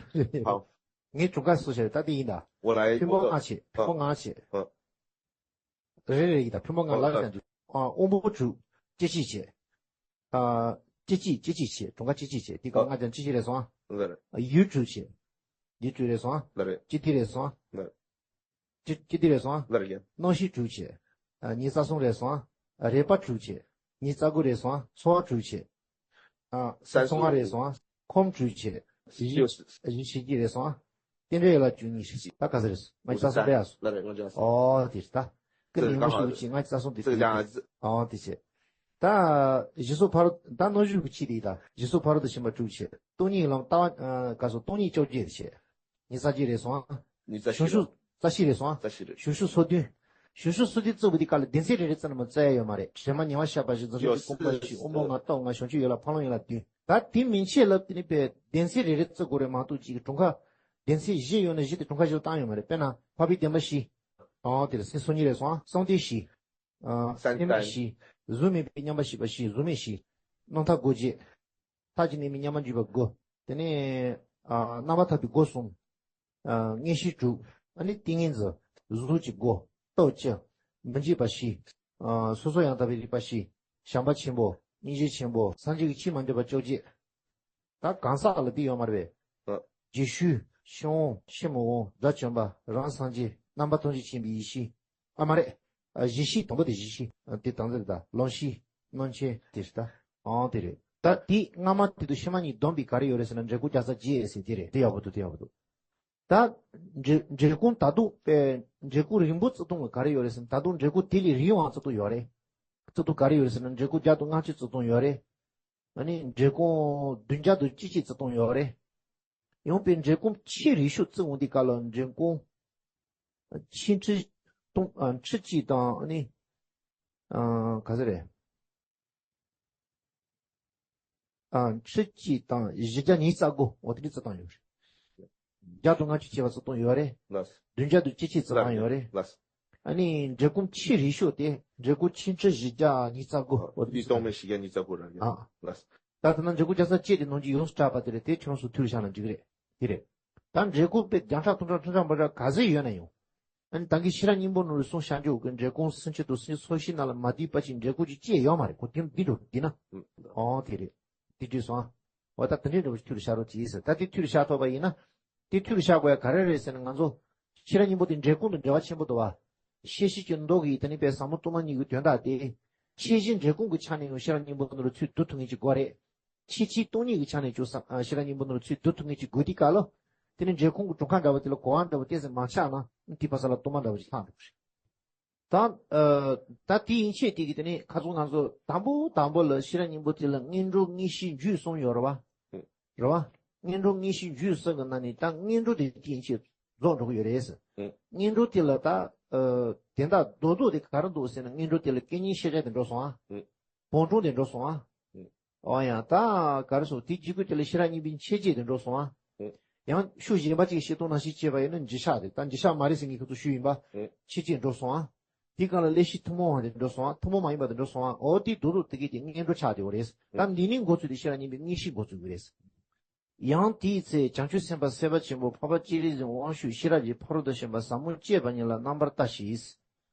ཧོ། ངས་གྲངས་ཀ་བཟོས་བཞག་རེད། ད་དེ་ཡིན་ད། འོ་ལ་ཡ། ཕུང་པོ་ལྔ་བྱས། ཕུང་པོ་ལྔ་བྱས། ཨ། རེ་རེ་ཡིན་ད། ཕུང་པོ་ལྔ་ལ་ཡ། ཨ། དབང་པོ་དྲུག་སྐྱེ་མཆེད་བྱས། ཨ། སྐྱེ་མཆེད། སྐྱེ་མཆེད་བྱས། གྲངས་ཀ་སྐྱེ་མཆེད་བྱས། དེ་ག་ལ་སྔ་རྗེས་སྐྱེ་མཆེད་རེད་སོང་ཨ། ལ་རེད། ཡུལ་དྲུག་བྱས། ཡུལ་དྲུག་རེད་སོང་ཨ། ལ་རེད། སྐྱེ་མཐིལ་རེད་སོང་ཨ། ལ་རེད། སྐྱེ་མཐིལ་རེད་སོང་ཨ། ལ་རེད། རྣམ་ཤེས་དྲུག་བྱས། ཨ། ཉི་ཤུ་རྩ་གསུམ་རེད་སོང་ཨ། རེག་པ་དྲུག་བྱས། ཉི་ཤུ་རྩ་དགུ་རེད་སོང་ཨ། ཚོར་བ་དྲུག་བྱས། ཨ། སོ་ལྔ་རེད་སོང་ཨ། ཁམས་དྲུག་བྱས། གཞི་གཞི་བྱེད་ཀྱི་རེད་སོང་ཨ། རྟེན་འབྲེལ་ཡན་ལག་བཅུ་གཉིས་རེད། ད་ག་ཚོད་རེད། ལྔ་བཅུ་རྩ་གསུམ་རེད་ཨ། ལ་རེད། ལྔ་བཅུ་རྩ་གསུམ། ཨོ་དེ་རེད་ད། ཀུན་ནས་ཉོན་མོངས་ཤུགས་ཀྱིས་ལྔ་བཅུ་རྩ་གསུམ་དེ་ཚོ་ཡིན། ཨོ་དེ་བྱས། ད་གཞི་གཟུགས་ཕ་རོལ་ད་རྣམ་གཞག་གི་ཆོས་དེ་ད་གཞི་གཟུགས་ཕ་རོལ་ཏུ་ཕྱིན་པ་དྲུག་བྱས། སྟོང་ཉིད་ལམ་ལྟ་བ་ག་སོ་སྟོང་ཉིད་བཅོ་བརྒྱད་བྱས། ཉི་ཤུ་རྩ་གཅིག་རེད་སོང་ཨ། ཉི་ཤུ་རྩ་བཞི་རེད་སོང་ཨ། རྩ་བཞི་རེད་སོང་ཨ། རྩ་བཞི་རེད། གཞུང་ཤུགས་སོ་བདུན། གཞུང་ཤུགས་སོ་བདུན་བརྩིས་པ་དེ་ག་ལ་སྡེ་ཚན་རེ་རེ་བརྩིས་ན་མ་བརྩི་ཡ་ཡོད་མ་རེད། དྲི་མ་ཉེ་བར་བཤད་པ་བཞི། འཛིན་སྐྱོང་གི་སྐུལ་མ་བཞི། དབུ་མ་ལྔ། སྟོབས་ལྔ། བྱང་ཆུབ་ཡན་ལག་ཕ་ལོང་ཡན་ལག་བདུན། ད་དེ་མན་ཆད་ལབ་དེ་ནི་པའི་སྡེ་ཚན་རེ་རེ་བརྩི་དགོས་རེད་མ་གཏོགས་ཅིག་གྲངས་ཀ་སྡེ་ཚན་བཞི་ཡོད་ན་བཞི་དེ་གྲངས་ཀ་བཞི་ལ་བཏང་ཡོད་མ་རེད། དཔེར་ན་འཕགས་པའི་བདེན་པ་བཞི། ཨང་དེ་ལ་སེམས་སོ་གཉིས་རེད་སོང་ཨ། གསང་དོན་བཞི། ཨ། བསམ་གཏན་བཞི། གཟུགས་མེད་པའི་མཉམ་པར་ཞི་བ་བཞི། གཟུགས་མེད་བཞི། རྣམ་ཐར་སྒོ་བརྒྱད། མཐར་གྱིས་གནས་མིན་མཉམ་པར་འཇུག་པ་དགུ། དེ་ནས་ཨ་རྣམ་པར་ཐར་པའི་སྒོ་གསུམ། ཨ་མངོན་ཤེས་དྲུག། ཨ་ནི་ཏིང་ངེ་འཛིན། གཟུགས་ཀྱི་སྒོ། སྟོབས་བཅུ། མི་འཇིགས་པ་བཞི། ཨ་སོ་སོར་ཡང་དག་པའི་རིག་པ་བཞི། བྱམས་པ་ཆེན་པོ། སྙིང་རྗེ་ཆེན་པོ། སངས་རྒྱས་ཀྱི་ཆོས་མ་འདྲེས་པ་བཅོ་བརྒྱད། ད་གང་ཟག་ལ་འདི་ཡོད་མ་རེད་པས། ཨ། རྗེས་ཤུལ། ཕྱི་དབང་། ཕྱི་མི་དབང་། དགྲ་བཅོམ་པ། རང་སངས་རྒྱས། རྣམ་པ་ཐམས་ཅད་མཁྱེན་པའི་ཡེ་ཤེས། ཨ་མ་རེད། ཨ་གཞི་ཤེས་དང་པོ་དེ་གཞི་ཤེས། ཨ་དེ་དང་ཚེ་ད་ལམ་ཤེས། རྣམ་མཁྱེན་དེ་རེད་ད། ཨང་དེ་རེད། ད་དེ་སྔ་མ་དེ་དང་ཕྱི་མ་གཉིས་བསྡོམས་པས་ག་རེ་ཡོད་རེད་ཟེར་ན་འབྲས་བུ་བརྒྱ་རྩ་བརྒྱད་ཟེར་དེ་རེད། དེ་ཡག་པོ་འདུག་དེ་ཡག་པོ་འདུག་ད་འབྲས་འབྲས་སྐུང་ད་དུང་པའི་འབྲས་སྐུང་རིང་པོ་བརྩི་སྟངས་ལ་ག་རེ་ཡོད་རེད་ཟེར་ན། ད་དུང་འབྲས་སྐུང་དེ་ལས་རིང་བ་བརྩི་སྟངས་ཡོད་རེད། བརྩི་སྟངས་ག་རེ་ཡོད་རེད་ཟེར་ན་འབྲས་སྐུང་བརྒྱ་དང་ལྔ་བཅུ་བརྩི་སྟངས་ཡོད་རེད། ཨ་ནི་འབྲས་སྐུང་བདུན་བརྒྱ་དང་བཅུ་གཅིག་བརྩི་སྟངས་ཡོད་རེད། ཡང་པའི་འབྲས་སྐུང་ཆེས་རིང་ཤོས་བརྩི་འོང་དུས་སྐབས་ལ་འབྲས་སྐུང་ཆིག་ཁྲི་སྟོང་ཨ་ཁྲི་གཅིག་དང་ཨ་ནི་ཨ་ག་ཚོད་རེད། ཨ་ཁྲི་གཅིག་དང་བཞི་བརྒྱ་ཉི་ཤུ་རྩ་དགུ། འོ་དེ་འདྲ་བརྩི་སྟངས་ཡོད་རེད། བརྒྱ་དང་ལྔ་བཅུ་བྱས་པ་བརྩི་སྟངས་ཡོད་རེད། ལགས། བདུན་བརྒྱ་དང་བཅུ་གཅིག་བརྩི་སྟངས་ཡོད་རེད། ལགས། ཨ་ནི་འབྲས་སྐུང་ཆེས་རིང་ཤོས་དེ་འབྲས་སྐུང་ཆིག་ཁྲི་བཞི་བརྒྱ་ཉི་ཤུ་རྩ་དགུ། འོ་དེ་འདི་སྟོང་མེད་བཞི་བརྒྱ་ཉི་ཤུ་རྩ་དགུ་རང་ཡོད། ཨ། ལགས། ད་ལྟ་ན་འབྲས་སྐུང་བརྒྱ་རྩ་བརྒྱད་དེ་ནང་གི་ཡོངས་སུ་གྲགས་པ་དེ་རེད། དེ་ཁྱོད་རང་ཚོ་ཐུགས་ལ་བཞག་ན་འགྲིག་གི་རེད། དེ་རེད། ད་འབྲས་སྐུང་དཔེ་བརྒྱ་ཕྲག་སྟོང་ཕྲག་ཁྲི་ཕྲག་མ་ཕྲག་ག་ཚོད་ཡོད་ན་ཡང་། ཨ་ནི་ད་གིན་ཤེས་རབ་སྙིང་པོ་ནང་ལ་གསུངས་བཞག་རྒྱུ་གི་འབྲས་སྐུང་སུམ་ཅུ་དང་སུམ་ཅུ་སོ་བཞི་ནང་ལ་མ་བསྡུས་པ་ཅིག་འབྲས་སྐུང་ཅིག་བཅས་ཡོད་མ་རེད། ཁོ་དེ་འདྲ་འདི་ན། ཨོ་དེ་རེད། དེ་འགྲིག་སོང་ཨ། འོ་ད་དེ་འདྲའི་འདྲ་བོ་ཞིག་ཐུགས་ལ་བཞག་རོགས་གྱིས་ཟེར། ད་དེ་ཐུགས་ལ་བཞག་ཐུབ་པ་ཡིན་ན། དེ་ཐུགས་ལ་བཞག་དགོས་ཡ་ག་རེ་རེད་ཟེར་ན། ང་ཚོ་ཤེས་རབ་སྙིང་པོ་དེ་འབྲས་སྐུང་དང་འབྲེལ་བ་ཆེན་པོ་འདུག་བ། ཤེས་བྱའི་མདོ་གི་དེ་ནི་པའི་ཟབ་མོ་སྟོང་པ་ཉིད་ཀྱི་དོན་དག་དེ། ཤེས་བྱའི་འབྲས་སྐུང་གི་ཆ་ནས་ཡང་ཤེས་རབ་སྙིང་པོ་ནང་ལ་ཚུར་བསྡུ་ཐུབ་མཁན་ཅིག་དགོས་རེད། ཤེས་བྱའི་སྟོང་ཉིད་ཀྱི་ཆ་ནས་ཀྱང་ཟབ་ཨ་ཤེས་རབ་སྙིང་པོ་ནང་ལ་ཚུར་བསྡུ་ཐུབ་མཁན་ཅིག་དགོས་དུས་སྐབས་ལ། དེ་ནི་འབྲས་སྐུང་གི་གྲངས་ཀ་འདྲ་བོ་དེ་ལ་གོ་བ་འདྲ་བོ་ཏོག་ཙམ་མ་ཆགས་ན་དེ་ཕ་ས་ལ་སྟོང་པ་འདྲ་བོ་ཞིག་ལྷག་འགྲོ་གི་རེད། ད་ཨ་ད་དེ་ཡན་ཆད་དེ་གི་དེ་ནི་ཁ་སང་ང་ཚོ་དང་པོ་དང་པོ་ལ་ཤེས་རབ་སྙིང་པོ་དེ་ལ་སྔོན་འགྲོ་དངོས་གཞི་རྒྱུད་གསུམ་ཡོད་རེད་བ། རེད་བ། སྔོན་འགྲོ་དངོས་གཞི་རྒྱུད་གསུམ་གི་ནང་ནས་ད་སྔོན་འགྲོ་དེ་དེ་ཡན་ཆད་རྫོགས་འགྲོ་གི་ཡོད་རེད། སྔོན་འགྲོ་དེ་ལ་ད་ཨ་དོན་དག་རྡོག་རྡོག་དེ་ག་རེ་འདུག་ཟེར་ན། སྔོན་འགྲོ་དེ་ལ་སྐད་གཉིས་ཤེས་བྱ་དེ་འགྲོ་སོང་ཨ། བོང་ཀྲུང་དེ་འགྲོ་སོང་ཨ། ཨོ་ཡ་ད་ག་རེ་སོང་། དེ་རྗེས་ཀྱི་དེ་ལ་ཤེས་རབ་སྙིང་པོའི་མཆེད་བྱེད་དེ་འགྲོ་སོང་ཨ། ཡང་ཤུགས་གཞན་པ་ཅིག་བཤད་སྟངས་ནང་བཞིན་བྱས་པ་ཡིན་ན་འཇིགས་ཆགས་རེད། ད་འཇིགས་ཆགས་མ་རེད་ཟེར་མཁན་ཁོ་ཚོ་ཤུགས་ཡིན་པ། མཆེད་བྱེད་འགྲོ་སོང་ཨ། དེའི་སྒང་ལ་ཀླད་ཤེས་ཐུན་མོང་བ་དེ་འགྲོ་སོང་ཨ། ཐུན་མོང་མ་ཡིན་པ་དེ་འགྲོ་སོང་ཨ། ཨོ་དེ་རྡོག་རྡོག་དེ་གི་དེ་སྔོན་འགྲོ་ཆགས་བསྡད་ཡོད་རེད། ད་འདི་ནས་འགོ་ཚུགས་ཏེ་ཤེས་རབ་སྙིང་པོའི་དངོས་གཞི་འགོ་ཚུགས་ཀྱི་རེད། ཡང་དེའི་ཚེ་བྱང་ཆུབ་སེམས་དཔའ་སེམས་དཔའ་ཆེན་པོ་འཕགས་པ་སྤྱན་རས་གཟིགས་དབང་ཕྱུག་ཤེས་རབ་ཀྱི་ཕ་རོལ་ཏུ་ཕྱིན་པ་ཟབ་མོ་སྤྱད་པ་ཉིད་ལ་རྣམ་པར་ལྟ་ཞིག།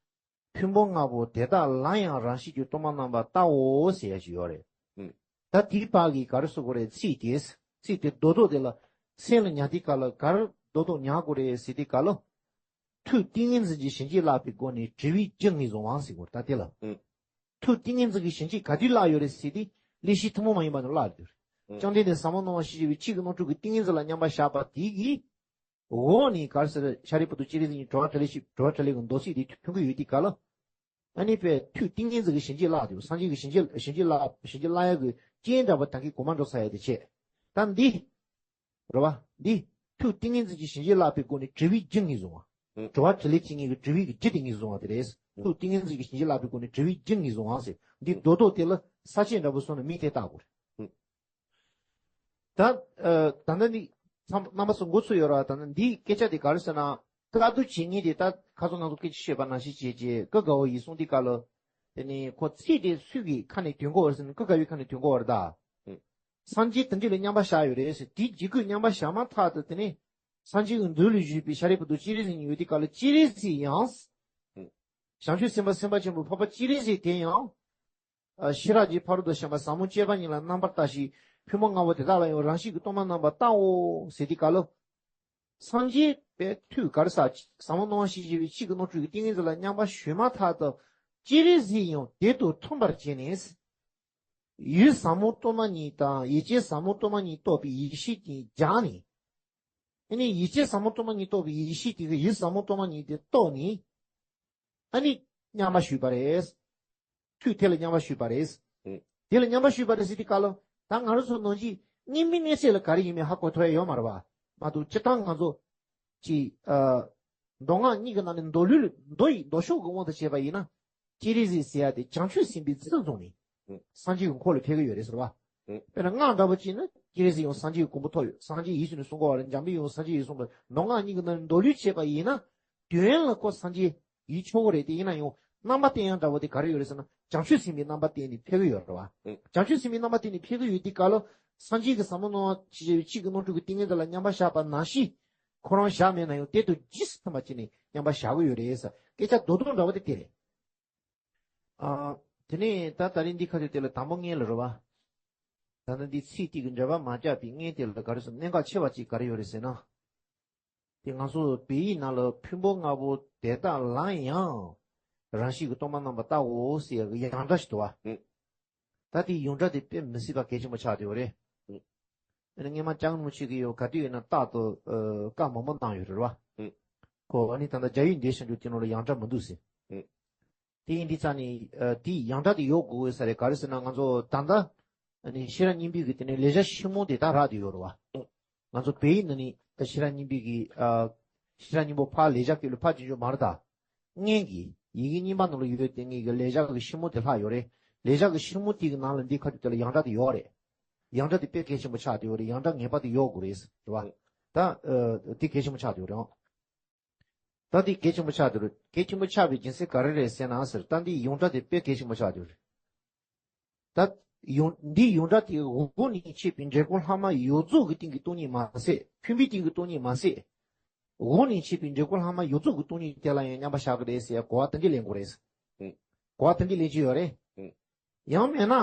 ཕུང་པོ་ལྔ་པོ་དེ་དག་ལ་ཡང་རང་བཞིན་གྱིས་སྟོང་པར་རྣམ་པར་བལྟའོ་ཟེར་ཡ་ཞིག་ཡོད་རེད། ཨུ། ད་དེའི་བར་གྱི་ག་རེ་ཟེར་དགོས་རེད། ཚིག་དེ། ཚིག་དེ་རྡོག་རྡོག་དེ་ལ་སེམས་ལ་ཉར་དུས་སྐབས་ལ་ག་རེ་རྡོག་རྡོག་ཉར་དགོས་རེད་ཟེར་དུས་སྐབས་ལ། ཐུགས་ཏིང་ངེ་འཛིན་གྱི་བྱིན་གྱིས་བརླབས་པའི་སྒོ་ནས་དྲི་བའི་རྒྱུ་ངོས་བཟུང་བ་ཟེར་དགོས་རེད། ད་དེ་ལ། ཨུ། ཐུགས་ཏིང་ངེ་འཛིན་གྱི་བྱིན་གྱིས་ག་དུས་བརླབས་ཡོད་རེད་ཟེར་དུས། ཀླད་ཤེས་ཐུན་མོང་མ་ཡིན་པ་ནི་བརླབས་ཡོད་རེད། ཨུ། བཅོམ་ལྡན་འདས་ཟབ་མོ་སྣང་བ་ཤེས་བྱ་བའི་ཆོས་ཀྱི་རྣམ་འཕྲུལ་གྱི་ཏིང་ངེ་འཛིན་ལ་མཉམ་པར་བཞག་པ་དེ་གིས། འོག་ནས་ག་རེ་ཟེར། ཤཱ་རིའི་བུ་དང་སྤྱན་རས་གཟིགས་གཉིས་དྲི་བ་དྲིས་ལན་ཞིག་དྲི་བ་དྲིས་ལན་གྱི་མདོ་ཚིག་དེ་ཐོན་གྱི་ཡོད་དུས་སྐབས་ལ། ཨ་ནི་པའི་ཐུགས་ཏིང་ངེ་འཛིན་གྱི་བྱིན་གྱིས་བརླབས་ཏེ། སངས་རྒྱས་ཀྱི་བྱིན་གྱིས་བྱིན་གྱིས་བརླབས། བྱིན་གྱིས་བརླབས་ཡག་གི་རྐྱེན་འདྲ་པོ་ད་གིན་གོ་མ་འགྲོ་ས་ཡ་དེ་བྱས། ད་འདི། རེད་བ། འདི། ཐུགས་ཏིང་ངེ་འཛིན་གྱི་བྱིན་གྱིས་བརླབས་པའི་སྒོ་ནས་དྲི་བའི་རྒྱུ་ངོས་བཟུང་བ། ཨུ། དྲི་བ་དྲིས་ལན་བྱེད་མཁན་གྱི་དྲི་བའི་རྒྱུ་དེ་ངོས་བཟུང་བ་དེ་རེད། ཨུ། ཐུགས་ཏིང་ངེ་འཛིན་གྱི་བྱིན་གྱིས་བརླབས་པའི་སྒོ་ནས་དྲི་བའི་རྒྱུ་ངོས་བཟུང་བ་ཟེར། འདི་ཨུ། རྡོག་རྡོག་དེ་ལ་ས་བཅད་འདྲ་པོ་བཟོས་ནས་མིང་དེ་བཏགས་དགོས་རེད། ཨུ། ད། ཨ། ད་ལྟ་འདི། ཚང་མ་རྣམ་པ་ཚོ་འགོ་ཚུགས་ཡོད་ར། ད་ལྟ་འདིའི་སྐད་ཆ་དེ་ག་རེ་ཟེར་ན། བཀའ་བསྡུ་བྱེད་མཁན་དེ་ད་ཁ་སང་ང་ཚོ་སྐད་ཆ་བཤད་པ་ནང་བཞིན་བྱས་རྗེས་ཀུན་དགའ་བོ་ཡིན་གསུངས་དུས་སྐབས་ལ། དེ་ནས་ཁོ་ཚིག་དེ་སུ་གི་ཁ་ནས་ཐོན་གྱི་ཡོད་རེད་ཟེར་ན། ཀུན་དགའ་བོའི་ཁ་ནས་ཐོན་གྱི་ཡོད་རེད་ད། ཨུ། སངས་རྒྱས་དེ་འདྲ་ལ་མཉམ་པར་བཞག་ཡོད་རེད་ཟེར། དེའི་རྗེས་ཁོས་མཉམ་པར་བཞག་མ་ཐག་ཏུ་དེ་ནས། སངས་རྒྱས་ཀྱི་མདུན་ལ་བཞུགས་པའི་ཤཱ་རིའི་བུ་དང་སྤྱན་རས་གཟིགས་གཉིས་ཡོད་དུས་སྐབས་ལ་སྤྱན་རས་གཟིགས་ཡང་། ཨུ། བྱང་ཆུབ་སེམས་དཔའ་སེམས་དཔའ་ཆེན་པོ་འཕགས་པ་སྤྱན་རས་གཟིགས་དེ་ཡང་། ཨ། ཤེས་རབ་ཀྱི་ཕ་རོལ་ཏུ་ཕྱིན་པ་ཟབ་མོ་སྤྱད་པ་ཉིད་ལ་རྣམ་པར་ལྟ་ཞིང་། ཕུང་པོ་ལྔ་པོ་དེ་དག་ལ་ཡང་རང་བཞིན་གྱིས་སྟོང་པར་རྣམ་པར་བལྟའོ་ཟེར་དུས་སྐབས་ལ། སངས་རྒྱས་པའི་ཐུགས་ག་རེ་ཟེར། ཟབ་མོ་སྣང་བ་ཤེས་བྱ་བའི་ཆོས་ཀྱི་རྣམ་འཕྲུལ་གྱི་ཏིང་ངེ་འཛིན་ལ་མཉམ་པར་ཞུགས་མ་ཐག་ཏུ། སྤྱན་རས་གཟིགས་ཡང་དེ་དང་མཐུན་པར་བྱས་ནས། ཡུལ་ཟབ་མོ་སྟོང་པ་ཉིད་དང་ཡུལ་ཅན་ཟབ་མོ་སྟོང་པ་ཉིད་རྟོགས་པའི་ཡེ་ཤེས་ཀྱིས་སྦྱངས་ནས། ཨ་ནི་ཡུལ་ཅན་ཟབ་མོ་སྟོང་པ་ཉིད་རྟོགས་པའི་ཡེ་ཤེས་དེ་གིས་ཡུལ་ཟབ་མོ་སྟོང་པ་ཉིད་དེ་རྟོགས་ནས། ཨ་ནི་མཉམ་པར་ཞུགས་པ་རེད། ཐུགས་དེ་ལ་མཉམ་པར་ཞུགས་པ་རེད། དེ་ལ་མཉམ་པ་ཞུས་པ་རེད་ཟེར་དུས་སྐབས་ལ། ད་ང་རང་ཚོ་ནང་བཞིན་གཉིས་མིན་གནས་ཚད་ལ་ག་རེ་ཡིན་མིན་ཧ་གོ་ཐུབ་ཡ་ཡོད་མ་རེད་བ། མ་གཏོགས་སྤྱིར་བཏང་ང་ཚོ་གཅིག་ཨ། མདོ་སྔགས་གཉིས་ཀྱི་ནང་ནས་མདོ་ལུས་མདོ་ཡི་མདོ་ཕྱོགས་ཀྱི་དབང་དུ་བྱས་པ་ཡིན་ན། སྤྱན་རས་གཟིགས་ཟེར་ཡ་དེ་བྱང་ཆུབ་སེམས་དཔའི་ཚུལ་བཟུང་ནས། ཨང་། སངས་རྒྱས་ཀྱི་འཁོར་ལ་ཕེབས་ཀྱི་ཡོད་རེད་ཟེར་བ། ཨང་། དཔེར་ན་སྔགས་འདྲ་པོ་ཅིག་ནི་སྤྱན་རས་གཟིགས་ཡང་སངས་རྒྱས་ཀྱི་གོ་འཕང་ཐོབ་ཡོད། སངས་རྒྱས་ཡིད་བཞིན་ནོར་བུ་གསུང་གི་ཡོད་རེད། འཇམ་དཔལ་ཡང་སངས་རྒྱས་ཡིད་བཞིན་ནོར་བུ། མདོ་སྔགས་གཉིས་ཀྱི་ནང་ནས་མདོ་ལུས་བྱས་པ་ཡིན་ན། དོན་ལ་ཁོ་སངས་རྒྱས་ཡིན་ཆོག་གི་རེད། དེ་ཡིན་ན་ཡང་རྣམ་པ་བསྟན་ཡ་འདྲ་པོ་དེ་ག་རེ་ཡོད་རེད་ཟེར་ན། བྱང་ཆུབ་སེམས་དཔའི་རྣམ་པ་བསྟན་ནས་ཕེབས་ཀྱི་ཡོད་རེད་བ། ཨང་། བྱང་ཆུབ་སེམས་དཔའི་རྣམ་པ་བསྟན་ནས་ཕེབས་ཀྱི་ཡོད་དུས་སྐབས་ལ། སངས་རྒྱས་ཀྱི་ཟབ་མོ་སྣང་བ་ཞེས་བྱ་བའི་ཆོས་ཀྱི་རྣམ་འཕྲུལ་གྱི་ཏིང་ངེ་འཛིན་ལ་མཉམ་པར་བཞག་པ་ནང་བཞིན། ཁོ་རང་བཞག་མེད་ན་ཡང་དེ་དང་རྗེས་སུ་མཐུན་པ་བྱས་ནས་མཉམ་པར་བཞག་གི་ཡོད་རེད་ཟེར། སྐད་ཆ་རྡོག་རྡོག་འདྲ་བ་དེ་དེ་རེད། ཨ། དེ་ནས་ད་ད་རིང་འདི་ཁ་ཐུག་དེ་ལ་དང་པོ་སྔོན་ལ་རེད་བ། ད་ལྟ་འདི་ཚིག་དེ་གི་འགྲེལ་པ་མ་བརྒྱབ་པའི་སྔོན་དེ་ལ་ག་རེ་ཟེར། གནད་འགག་ཆེ་བ་ཅིག་ག་རེ་ཡོད་རེད་ཟེར་ན། དེ་ང་ཚོ་བོད་ཡིག་ནང་ལ་ཕུང་པོ་ལྔ་པོ་དེ་དག་ལ་ཡང་རང་བཞིན་གྱིས་སྟོང་པར་རྣམ་པར་བལྟའོ་ཟེར་ཡག་གི་ཡང་སྒྲ་ཞིག་འདུག་བ། ཨང་། ད་དེ་ཡང་སྒྲ་དེ་དཔེ་མི་སྲིད་པ་གལ་ཆེན་པོ་ཆགས་བསྡད་ཡོད་རེད། ཨང་། ཨ་ནི་སྔོན་མ་ལྕགས་ནོར་ཆེ་གི་ཡོད་ག་དུས་ཡིན་ན་རྟག་ཏུ་ཨ། བཀའ་མང་པོ་གནང་ཡོད་རེད་བ། ཨང་། ཁོ་ཨ་ནི་ད་ལྟ་རྒྱ་ཡིག་འདི་བྱང་ཆུབ་དེ་ནང་ལ་ཡང་སྒྲ་མི་འདུག་ཟེར། ཨང་། དེ་ཡིན་དུས་ཙང་ནི་ཨ། དེ་ཡང་སྒྲ་དེ་ཡོད་དགོས་ས་རེད། ག་རེ་ཟེར་ན་ང་ཚོ་ད་ལྟ་ཨ་ནི་ཤེས་རབ་སྙིང་པོའི་གི་དེ་ནས་ལེགས་སྦྱར་ཆེན་མོ་དེ་ད་རག་བསྡད་ཡོད་རེད་བ། ཨང་། ང་ཚོ་བོད་ཡིག་ནང་ནི་ཤེས་རབ་སྙིང་པོའི་གི་ཨ། ཤེས་རབ་སྙིང་པོ་ཕར་ལེགས་སྦྱར་སྐད་ལ་ཕར་བྱེད་རྒྱུ་མ་རེད་ད། སྔོན་གྱི་ཡི་གེ་རྙིང་པ་ནང་ལ་ཡོད་དེ་ངེད་ཀྱི་ལེགས་སྦྱར་གྱི་ཆེན་མོ་དེ་ལྷག་ཡོད་རེད། ལེགས་སྦྱར་གྱི་ཆེན་མོ་དེ་གི་ནང་ལ་འདི་ཁ་ཐུག་དེ་ལ་ཡང་སྒྲ་དེ་ཡོད་རེད། ཡང་སྒྲ་དེ་དཔེ་གལ་ཆེན་པོ་ཆགས་བསྡད་ཡོད་རེད། ཡང་སྒྲ་ངེས་པར་དུ་ཡོད་དགོས་རེད། རེད་བ། ད་ཨ། དེ་གལ་ཆེན་པོ་ཆགས་བསྡད་ཡོད་རེད། ད་དེ་གལ་ཆེན་པོ་ཆགས་བསྡད་ཡོད་རེད། གལ་ཆེན་པོ་ཆགས་པའི་རྒྱུ་མཚན་ག་རེ་རེད་ཟེར་ན་ཟེར། ད་འདི་ཡང་སྒྲ་དེ་དཔེ་གལ་ཆེན་པོ་ཆགས་བསྡད་ཡོད་རེད། ད་ཡང་། འདིའི་ཡང་སྒྲ་དེ་དབུ་ནས་ཕྱེ་བའི་འབྲས་བུ་ལྷག་མ་ཡོངས་རྫོགས་ཀྱི་སྟེང་གི་སྟོང་ཉིད་མ་ཟད། ཕུང་པོའི་སྟེང་གི་སྟོང་ཉིད་མ་ཟད། དབུ་ནས་ཕྱེ་བའི་འབྲས་བུ་ལྷག་མ་ཡོངས་རྫོགས་ཀྱི་སྟོང་ཉིད་དེ་ལ་ཡང་མཉམ་པར་བཞག་གི་རེད་ཟེར་གོ་བ་དེ་འདྲ་ལེན་དགོས་རེད། ཨང་། གོ་བ་དེ་འདྲ་ལེན་གྱི་ཡོད་རེད། ཨང་། ཡང་མིན་ན།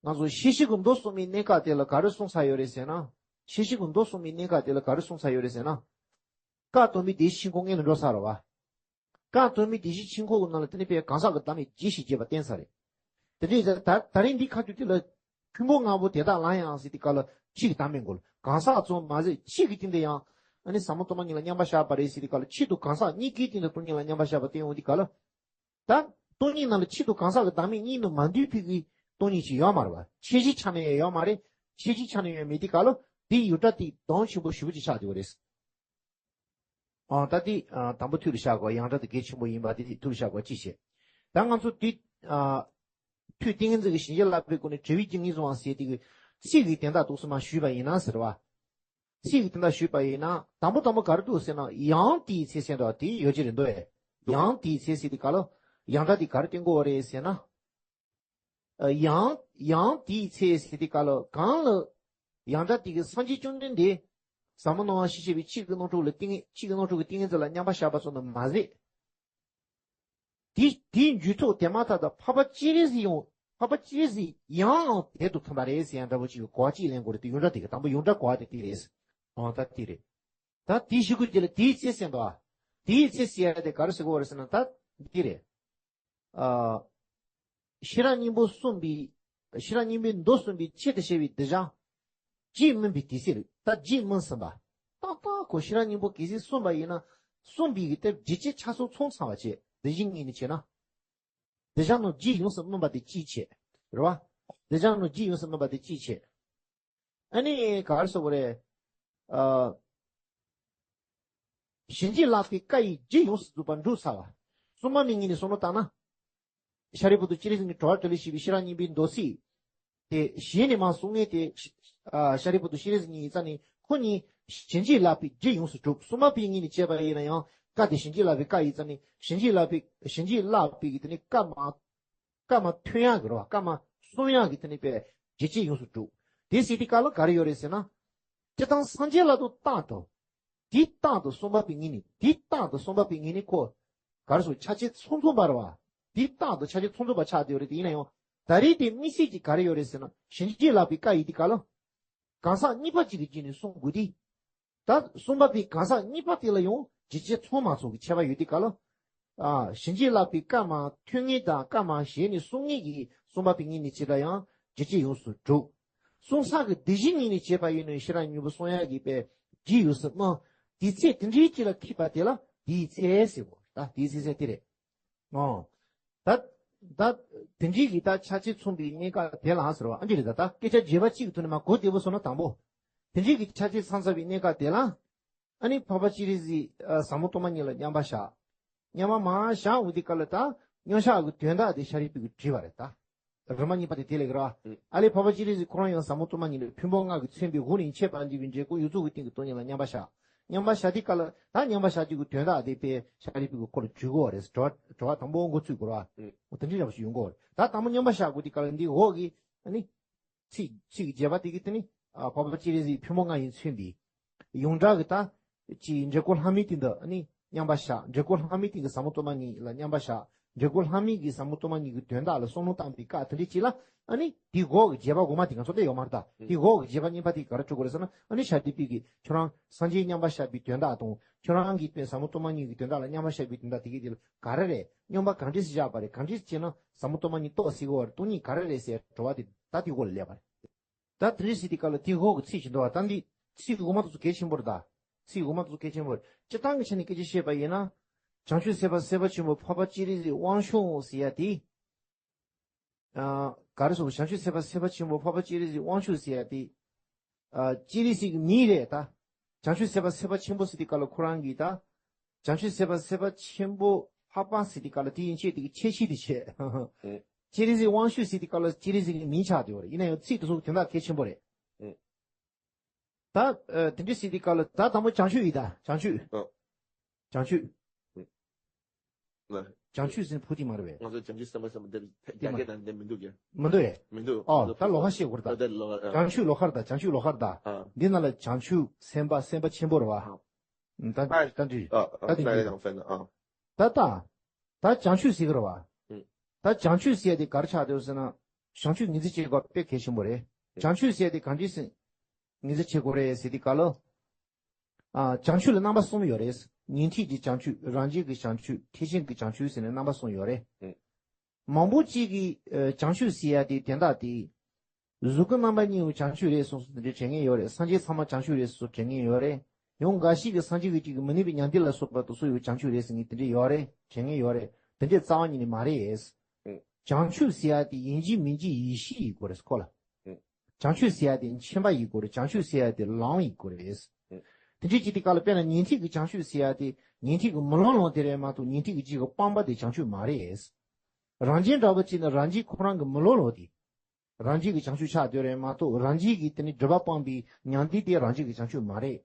ང་ཚོ་ཤེས་བྱའི་གི་མདོ་གསུངས་པའི་གནད་འགག་དེ་ལ་ག་རེ་གསུངས་ཚར་ཡོད་རེད་ཟེར་ན། ཤེས་བྱའི་གི་མདོ་གསུངས་པའི་གནད་འགག་དེ་ལ་ག་རེ་གསུངས་ཚར་ཡོད་རེད་ཟེར་ན། བཀའ་གདམས་པའི་སྡེའི་ཆེན་ཁོངས་སྔོན་ལ་འགྲོ་ཚར་རེད་བ། བཀའ་གདམས་པའི་སྡེའི་ཆེན་ཁོངས་ཀྱི་ནང་ལ་དེ་ནས་དཔེ་གང་ཟག་གི་བདག་མེད་རྒྱས་བཤད་བྱས་པ་བསྟན་ཚར་རེད། དེ་འདྲའི་ད་ད་རིང་འདི་ཁ་ཐུག་དེ་ལ་ཕུང་པོ་ལྔ་པོ་དེ་དག་ལ་ཡང་ཟེར་དུས་སྐབས་ལ་ཆོས་ཀྱི་བདག་མེད་མགོ་ལ། གང་ཟག་ཙམ་མ་ཟད་ཆོས་ཀྱི་སྟེང་དུ་ཡང་ཨ་ནི་ཟབ་མོ་སྟོང་པ་ཉིད་ལ་མཉམ་པར་བཞག་པ་རེད་ཟེར་དུས་སྐབས་ལ། ཆོས་དང་གང་ཟག་གཉིས་ཀའི་སྟེང་དུ་སྟོང་ཉིད་ལ་མཉམ་པར་བཞག་པ་བསྟན་ཡོང་དུས་སྐབས་ལ། ད་སྟོང་ཉིད་ནང་ལ་ཆོས་དང་གང་ཟག་གི་བདག་མེད་གཉིས་ནི་མ་འདུས་པའི་གི་སྟོང་ཉིད་ཅིག་ཡོད་མ་རེད་བ། ཁྱད་གཞིའི་ཆ་ནས་ཡང་ཡོད་མ་རེད། ཁྱད་གཞིའི་ཆ་ནས་ཡང་མེད་དུས་སྐབས་ལ་དེའི་ཡང་སྒྲ་དེ་དོན་ཆེན་པོ་ཞེ་པོ་ཅིག་ཆགས་བསྡད་ཡོད་རེད། ཨ། ད་དེ་ཨ། དང་པོ་ཐོག་ལ་བཞག་དགོས། ཡང་སྒྲ་དེ་གལ་ཆེན་པོ་ཡིན་པ་དེ་ཐོག་ལ་བཞག་དགོས་ཅི་བྱེད། ད་ང་ཚོ་དེ་ཨ། ཐོས་ཏིང་ངེ་འཛིན་གྱི་ཞིང་གཤེགས་ལག་པའི་སྒོ་ནས་དྲི་བའི་རྒྱུ་ངེས་སོང་བ་ཟེར་དེ་གི་ཚིག་གི་དོན་དག་ཏོག་ཙམ་མར་ཞུས་པ་ཡིན་ན་ཟེར་བ། ཚིག་གི་དོན་དག་ཞུས་པ་ཡིན་ན་དང་པོ་དང་པོ་ག་རེ་འདུག་ཟེར་ན། ཡང་དེའི་ཚེ་ཟེར་འདུག་བ། དེ་ཡོད་ཀྱི་རེད་འདུག་ཨེ། འདུག་ཡང་དེའི་ཚེ་ཟེར་དུས་སྐབས་ལ་ཡང་སྒྲ་དེ་ག་རེ་སྟོན་དགོས་པ་རེད་ཟེར་ན། ཨ། ཡང་། ཡང་དེའི་ཚེ་ཟེར་དུས་སྐབས་ལ་གང་ལ་ཡང་སྒྲ་དེ་གི་སངས་རྒྱས་བཅོམ་ལྡན་འདས་ཟབ་མོ་སྣང་བ་ཞེས་བྱ་བའི་ཆོས་ཀྱི་རྣམ་འཕྲུལ་ལ་ཏིང་། ཆོས་ཀྱི་རྣམ་འཕྲུལ་གྱི་ཏིང་ངེ་འཛིན་ལ་མཉམ་པར་བཞག་པ་ཙམ་དུ་མ་ཟད། དེ་དེའི་མཇུག་ཐོགས་དེ་མ་ཐག་ཏུ་འཕགས་པ་སྤྱན་རས་གཟིགས་ཡང་། འཕགས་པ་སྤྱན་རས་གཟིགས་ཡང་དེ་དང་མཐུན་པ་རེད་ཟེར་ཡང་འདྲ་པོ་ཅིག་གི་གོ་བ་གཅིག་ལེན་དགོས་རེད་དེ། ཡང་སྒྲ་དེ་གི་དང་པོ་ཡང་སྒྲ་གོ་བ་དེ་དེ་རེད། ཨང་། ད་དེ་རེད། ད་དེའི་གཞུག་གུ་དེ་ལ་དེའི་ཚེ་ཟེར་འདུག་ཨ། དེའི་ཚེ་ཟེར་ཡ་དེ་ག་རེ་ཟེར་དགོས་རེད་ཟེར་ན་ད་འདི་རེད། ཨ། ཤེས་རབ་སྙིང་པོ་གསུངས་པའི། ཤེས་རབ་སྙིང་པོའི་མདོ་གསུངས་པའི་ཆེད་དུ་བཤད་པའི་གདུལ་བྱ། རྗེས་སྨིན་པའི་དུས་ཚོད་རེད། ད་རྗེས་སྨིན་ཟིན་པ། ཏག་ཏག་ཁོ་ཤེས་རབ་སྙིང་པོ་གལ་སྲིད་གསུངས་པ་ཡིན་ན། གསུངས་པའི་གི་དེ་རྗེས་བྱེད་ཆ་ཚང་ཚང་ཚང་བ་བྱས། དེ་བཞིན་ངེས་ནས་བྱས་ན། གདུལ་བྱ་རྣམས་རྗེས་ཡོངས་སུ་སྨིན་པ་དེ་གཅིག་བྱས། རེད་བ། གདུལ་བྱ་རྣམས་རྗེས་ཡོངས་སུ་སྨིན་པ་དེ་གཅིག་བྱས། ཨ་ནི་ག་རེ་ཟེར་དགོས་རེད། ཨ། གཞན་གཅེས་ལགས་པའི་བཀའ་ཡིས་རྗེས་ཡོངས་སུ་རྫོགས་པར་འགྲུབ་ཚར་བ། གསུམ་པ་པའི་ངོས་ནས་བསམ་བློ་བཏང་ན། ཤཱ་རིའི་བུ་དང་སྤྱན་རས་གཟིགས་ཀྱི་དྲི་བར་དྲི་ལན་བྱས་པའི་ཤེས་རབ་སྙིང་པོའི་མདོ་ཚིག་དེ་གཞན་ནས་མར་གསུང་མཁན་དེ། ཨ། ཤཱ་རིའི་བུ་དང་སྤྱན་རས་གཟིགས་གཉིས་ཡིན་ཙང་ནི་ཁོ་གཉིས་གཞན་གཅེས་ལགས་པའི་རྗེས་ཡོངས་སུ་གྲུབ། གསུམ་པ་པའི་ངོས་ནས་བྱས་པ་ཡིན་ན་ཡང་བཀའ་དེ་གཞན་གཅེས་ལགས་པའི་བཀའ་ཡིན་ཙང་ནི་གཞན་གཅེས་ལགས་པའི། གཞན་གཅེས་ལགས་པའི་གི་དེ་ནི་བཀའ་མ། བཀའ་མ་ཐོན་ཡག་གི་རེད་བ། བཀའ་མ་གསུང་ཡག་གི་དེ་ནི་པའི་རྗེས་བྱེད་ཡོངས་སུ་གྲུབ། དེ་ཟེར་དུས་སྐབས་ལ་ག་རེ་ཡོད་རེད་ཟེར་ན། སྤྱིར་བཏང་སངས་རྒྱས་ལ་དུ་རྟག་ཏུ། དེ་རྟག་ཏུ་གསུམ་པ་པའི་ངོས་ནས། དེ་རྟག་ཏུ་གསུམ་པ་པའི་ངོས་ནས་ཁོ། ག་རེ་ཟེར། ཆ་བྱད་ཚང་ཚང་པ་རེད་བ། དེ་རྟག་ཏུ་ཆ་བྱད་ཚང་ཚང་པ་ཆགས་བསྡད་ཡོད་རེད། དེ་ཡིན་ན་ཡང་ད་རེས་དེ་དམིགས་བསལ་གྱི་ག་རེ་ཡོད་རེད་ཟེར་ན། གཞན་གཅེས་ལགས་པའི་བཀའ་ཡིན་དུས་སྐབས་ལ། གང་ཟག་གཉིས་པ་གཅིག་གི་རྗེས་ནས་གསུང་དགོས་དུས། ད་གསུམ་པ་པའི་གང་ཟག་གཉིས་པ་དེ་ལ་ཡང་རྗེས་བྱེད་ཚང་མ་ཚང་གི་ཁྱད་པར་ཡོད་དུས་སྐབས་ལ། ཨ། གཞན་གཅེས་ལགས་པའི་བཀའ་མ་ཐོས་མཁན་དང་བཀའ་མ་གཞན་ནས་གསུང་མཁན་གྱི་གསུམ་པ་པའི་ངོས་ནས་བྱས་ན་ཡང་རྗེས་བྱེད་ཡོངས་སུ་གྲུབ། གསུང་ས་གི་དེ་བཞིན་ཉིད་ནས་བྱས་པ་ཡིན་ན་ཤེས་རབ་སྙིང་པོ་གསུང་ཡག་གི་པའི་རྗེས་ཡོངས་སུ་སྨིན། དེའི་ཚེ་དེ་འདྲའི་གཅིག་ལ་ཐིག་པ་དེ་ལ་དེའི་ཚེ་ཟེར་བ། ད་དེའི་ཚེ་ཟེར་དེ་རེད། ཨོ། ད་ ད་དེ་འདྲའི་གི་ད་ཆ་ཆེ་མཚུངས་པའི་གནས་སྐབས་དེ་ལའང་ཟེར་བ་ཨ་འདྲ་རེད། ད་ད་སྐད་ཆ་བརྗོད་པ་གཅིག་གི་ཐོག་ནས་མ་གོ་བདེ་པོ་སོང་ན་དང་པོ། དེ་འདྲའི་གི་ཆ་ཆེ་ཚང་ཚར་བའི་གནས་སྐབས་དེ་ལ། ཨ་ནི་འཕགས་པ་སྤྱན་རས་གཟིགས་ཨ་ཟབ་མོ་སྟོང་པ་ཉིད་ལ་མཉམ་པར་བཞག་མཉམ་པར་མར་བཞག་འོང་དུས་སྐབས་ལ་ད་མཉམ་བཞག་གི་དོན་དག་དེ་ཤཱ་རིའི་བུས་དྲིས་པ་རེད་ད། རིམ་པ་གཉིས་པ་དེ་དེ་ལས་ཀྱི་རེད་བ། ཨ་ལས་འཕགས་པ་སྤྱན་རས་གཟིགས་ཁོ་རང་ཡང་ཟབ་མོ་སྟོང་པ་ཉིད་ལ་ཕུང་པོ་ལྔ་གིས་མཚོན་པའི་དབུ་ནས་མཆེད་པར་འགྱུར་བའི་འབྲས་བུ་ཡོངས་རྫོགས་ཀྱི་སྟེང་གི་སྟོང་ཉིད་ལ་མཉམ་པར་བཞག་མཉམ་པར་བཞག་དུས་སྐབས་ལ་ད་མཉམ་པར་བཞག་རྒྱུ་གི་དོན་དག་དེ་དཔེ་ཤཱ་རིའི་བུས་ཁོ་ལ་དྲི་དགོས་པ་རེད། དྲི་བ་དྲི་བ་དང་པོ་འགོ་ཚུགས་དགོས་རེད་བ། འོ་དེ་འདྲ་འདྲ་པོ་ཞིག་ཡོང་གི་རེད། ད་དང་པོ་མཉམ་པར་བཞག་དགོས་དུས་སྐབས་ལ་འདི་འོག་གི་ཨ་ནི། ཚིག་ཚིག་རྒྱས་པ་དེ་གི་དེ་ནི་ཨ་འཕགས་པ་སྤྱན་རས་གཟིགས་ཕུང་པོ་ལྔ་ཡིས་མཚོན་པའི་ཡོངས་གྲགས་ཀྱི་ད་ཅིག་འབྲས་བུ་ལྷག་མའི་སྟེང་དུ་ཨ་ནི་མཉམ་པར་བཞག་འབྲས་བུ་ལྷག་མའི་སྟེང་གི་ཟབ་མོ་སྟོང་པ་ཉིད་ལ་མཉམ་པར་བཞག་འབྲས་བུ་ལྷག་མའི་གི་ཟབ་མོ་སྟོང་པ་ཉིད་ཀྱི་དོན་དག་ལ་བསམ་བློ་བཏང་བའི་སྐབས་དེ་འདྲའི་ཅིག་ལ་ཨ་ནི་དེའི་འོག་གི་རྒྱས་པ་འགོ་མ་དེ་ང་ཚོ་ལ་ཡོད་མ་རེད་ད། དེའི་འོག་གི་རྒྱས་པ་གཉིས་པ་དེ་ག་རེ་འགྲོ་དགོས་རེད་ཟེར་ན་ཨ་ནི་ཤཱ་རིའི་བུས་ཀྱིས་ཁྱོད་རང་སངས་རྒྱས་མཉམ་པར་བཞག་པའི་དོན་དག་དང་ཁྱོད་རང་གིས་དཔེ་ཟབ་མོ་སྟོང་པ་ཉིད་ཀྱི་དོན་དག་ལ་མཉམ་པར་བཞག་པའི་དོན་དག་དེ་གི་དེ་ལ་ག་རེ་རེད། མཉམ་པར་གང་འདྲས་སེ་བཞག་པ་རེད། གང་འདྲས་སེ་བྱས་ན་ཟབ་མོ་སྟོང་པ་ཉིད་རྟོགས་སྲིད་ཀྱི་རེད། སྟོང་ཉིད་ག་རེ་རེད་ཟེར་དྲི་བ་དེ་ད་དེའི་འོག་ལ་སླེབས་པ་རེད། ད་དེ་འདྲས་སེ་དེ་ག་ལ་དེའི་འོག་གི་ཚིག་ཅིག་འདུག་བ། ད་འདི་ཚིག་འོག་མ་དེ་ཚོ་གལ་ཆེན་པོ་རེད་ད། ཚིག་འོག་མ་དེ་ཚོ་གལ་ཆེན་པོ་རེད། སྤྱིར་བཏང་གི་ཆ་ནས་སྐད་ཆ་བཤད་པ་ཡིན་ན། བྱང་ཆུབ་སེམས་དཔའ་སེམས་དཔའ་ཆེན་པོ་འཕགས་པ་སྤྱན་རས་གཟིགས་དབང་ཕྱུག་ཟེར་ཡ་དེ། ཨ། ག་རེ་ཟེར། བྱང་ཆུབ་སེམས་དཔའ་སེམས་དཔའ་ཆེན་པོ་འཕགས་པ་སྤྱན་རས་གཟིགས་དབང་ཕྱུག་ཟེར་ཡ་དེ། ཨ། སྤྱན་རས་གཟིགས་ཀྱི་མིང་རེད་ད། བྱང་ཆུབ་སེམས་དཔའ་སེམས་དཔའ་ཆེན་པོ་ཟེར་དུས་སྐབས་ལ་ཁོ་རང་གིས་ད། བྱང་ཆུབ་སེམས་དཔའ་སེམས་དཔའ་ཆེན་པོ་འཕགས་པ་ཟེར་དུས་སྐབས་ལ་དེ་ཡན་ཆད་དེ་གི་ཁྱད་ཆོས་དེ་བྱས། ཨེ། སྤྱན་རས་གཟིགས་དབང་ཕྱུག་ཟེར་དུས་སྐབས་ལ་སྤྱན་རས་གཟིགས་ཀྱི་མིང་ཆགས་བསྡད་ཡོད་རེད། ཡིན་ན་ཡང་ཚིག་དེ་ཚོ་དོན་དག་གལ་ཆེན་པོ་རེད། ཨེ། ད། ཨ། དེ་འདྲ་ཟེར་དུས་སྐབས་ལ་ད་དང་པོ་བྱང་ཆུབ་ཡིན་ད། བྱང་ཆུབ། ཨ། བྱང་ཆུབ། ཨ། བྱང་ཆུབ་ཟེར་ན་བོད་ཡིག་མ་རེད་པས། ང་ཚོ་བྱང་ཆུབ་སེམས་དཔའ་སེམས་དཔའ་འདི་དེ་རྒྱ་མ་སྐད་དང་འདི་མི་འདུག་གས། མི་འདུག་གས། མི་འདུག། ཨོ། ད་ལོགས་ཀ་བཤད་དགོས་རེད་ད། ད་ལོགས་ཀ། བྱང་ཆུབ་ལོགས་ཀ་རེད་ད། བྱང་ཆུབ་ལོགས་ཀ་རེད་ད། ཨ། འདི་ནང་ལ་བྱང་ཆུབ་སེམས་དཔའ་སེམས་དཔའ་ཆེན་པོ་རེད་བ། ཨ། ད་ད་འདི། ཨ། ད་འདི་འདི། ད་ད། ད་བྱང་ཆུབ་ཟེར་གི་རེད་བ། ཨུ། ད་བྱང་ཆུབ་ཟེར་ཡ་དེ་ག་རེ་ཆགས་འདུག་ཟེར་ན། བྱང་ཆུབ་ངོས་འཛིན་བྱེད་དགོས་དཔེ་གལ་ཆེན་པོ་རེད། བྱང་ཆུབ་ཟེར་ཡ་དེ་གང་འདྲ་ཟེར། ངོས་འཛིན་བྱེད་དགོས་རེད་ཟེར་དུས་སྐབས་ལ། ཨ། བྱང་ཆུབ་ལ་རྣམ་པ་གསུམ་ཡོད་རེད། ཉན་ཐོས་ཀྱི་བྱང་ཆུབ། རང་རྒྱལ་གྱི་བྱང་ཆུབ། ཐེག་ཆེན་གྱི་བྱང་ཆུབ་ཟེར་ནས་རྣམ་པ་གསུམ་ཡོད་རེད། ཨུ། མང་པོ་གཅིག་གིས། ཨ། བྱང་ཆུབ་ཟེར་ཡ་དེ་དོན་དག་དེ། གཟུགས་སྐུ་རྣམ་པ་གཉིས་པོ་བྱང་ཆུབ་རེད་གསུངས་སོ་དེ་འདྲའི་དྲན་མཁན་ཡོད་རེད། སངས་རྒྱས་ཚང་མ་བྱང་ཆུབ་རེད་གསུངས་དྲན་མཁན་ཡོད་རེད། ཡང་འགའ་ཞིག་གིས་སངས་རྒྱས་ཀྱི་གཅིག་གིས་མི་ནུས་པའི་མྱང་འདས་ལ་སོགས་པ་དེ་ཚོ་ཡང་བྱང་ཆུབ་རེད་ཟེར་མཁན་དེ་འདྲ་ཡོད་རེད། དྲན་མཁན་ཡོད་རེད། དེ་འདྲའི་རྩ་བ་ཉིད་ནས་མ་རེད། ཨུ། བྱང་ཆུབ་ཟེར་ཡ་དེ་ཡིན་གཅིག་མིན་གཅིག་ཡེ་ཤེས་ཡིན་དགོས་རེད་ཁོ་ལ། ཨུ། བྱང་ཆུབ་ཟེར་ཡ་དེ་མཁྱེན་པ་ཡིན་དགོས་རེད། བྱང་ཆུབ་ཟེར་ཡ་དེ་ལམ་ཡིན་དགོས་རེད། ཨུ། དེ་འདྲའི་ཅིག་དེ་ག་ལ་དཔེར་ན་ཉན་ཐོས་ཀྱི་བྱང་ཆུབ་ཟེར་ཡ་དེ་ཉན་ཐོས་ཀྱི་མི་སློབ་ལམ་དེ་རེད་མ་གཏོགས་ཉན་ཐོས་ཀྱི་གཅིག་གི་སྤངས་པ་དེ་བྱང་ཆུབ་མ་རེད། རང་རྒྱལ་འདྲ་པོ་ཅིག་ནི་རང་རྒྱལ་ཁོ་རང་གི་མི་སློབ་ལམ་དེ། རང་རྒྱལ་གྱི་བྱང་ཆུབ་ཆགས་བསྡད་རེད་མ་གཏོགས་རང་རྒྱལ་གྱི་དེ་ནི་སྒྲིབ་པ་སྤངས་པའི་མྱང་འདས་དེ་རང་རྒྱལ་གྱི་བྱང་ཆུབ་མ་རེད།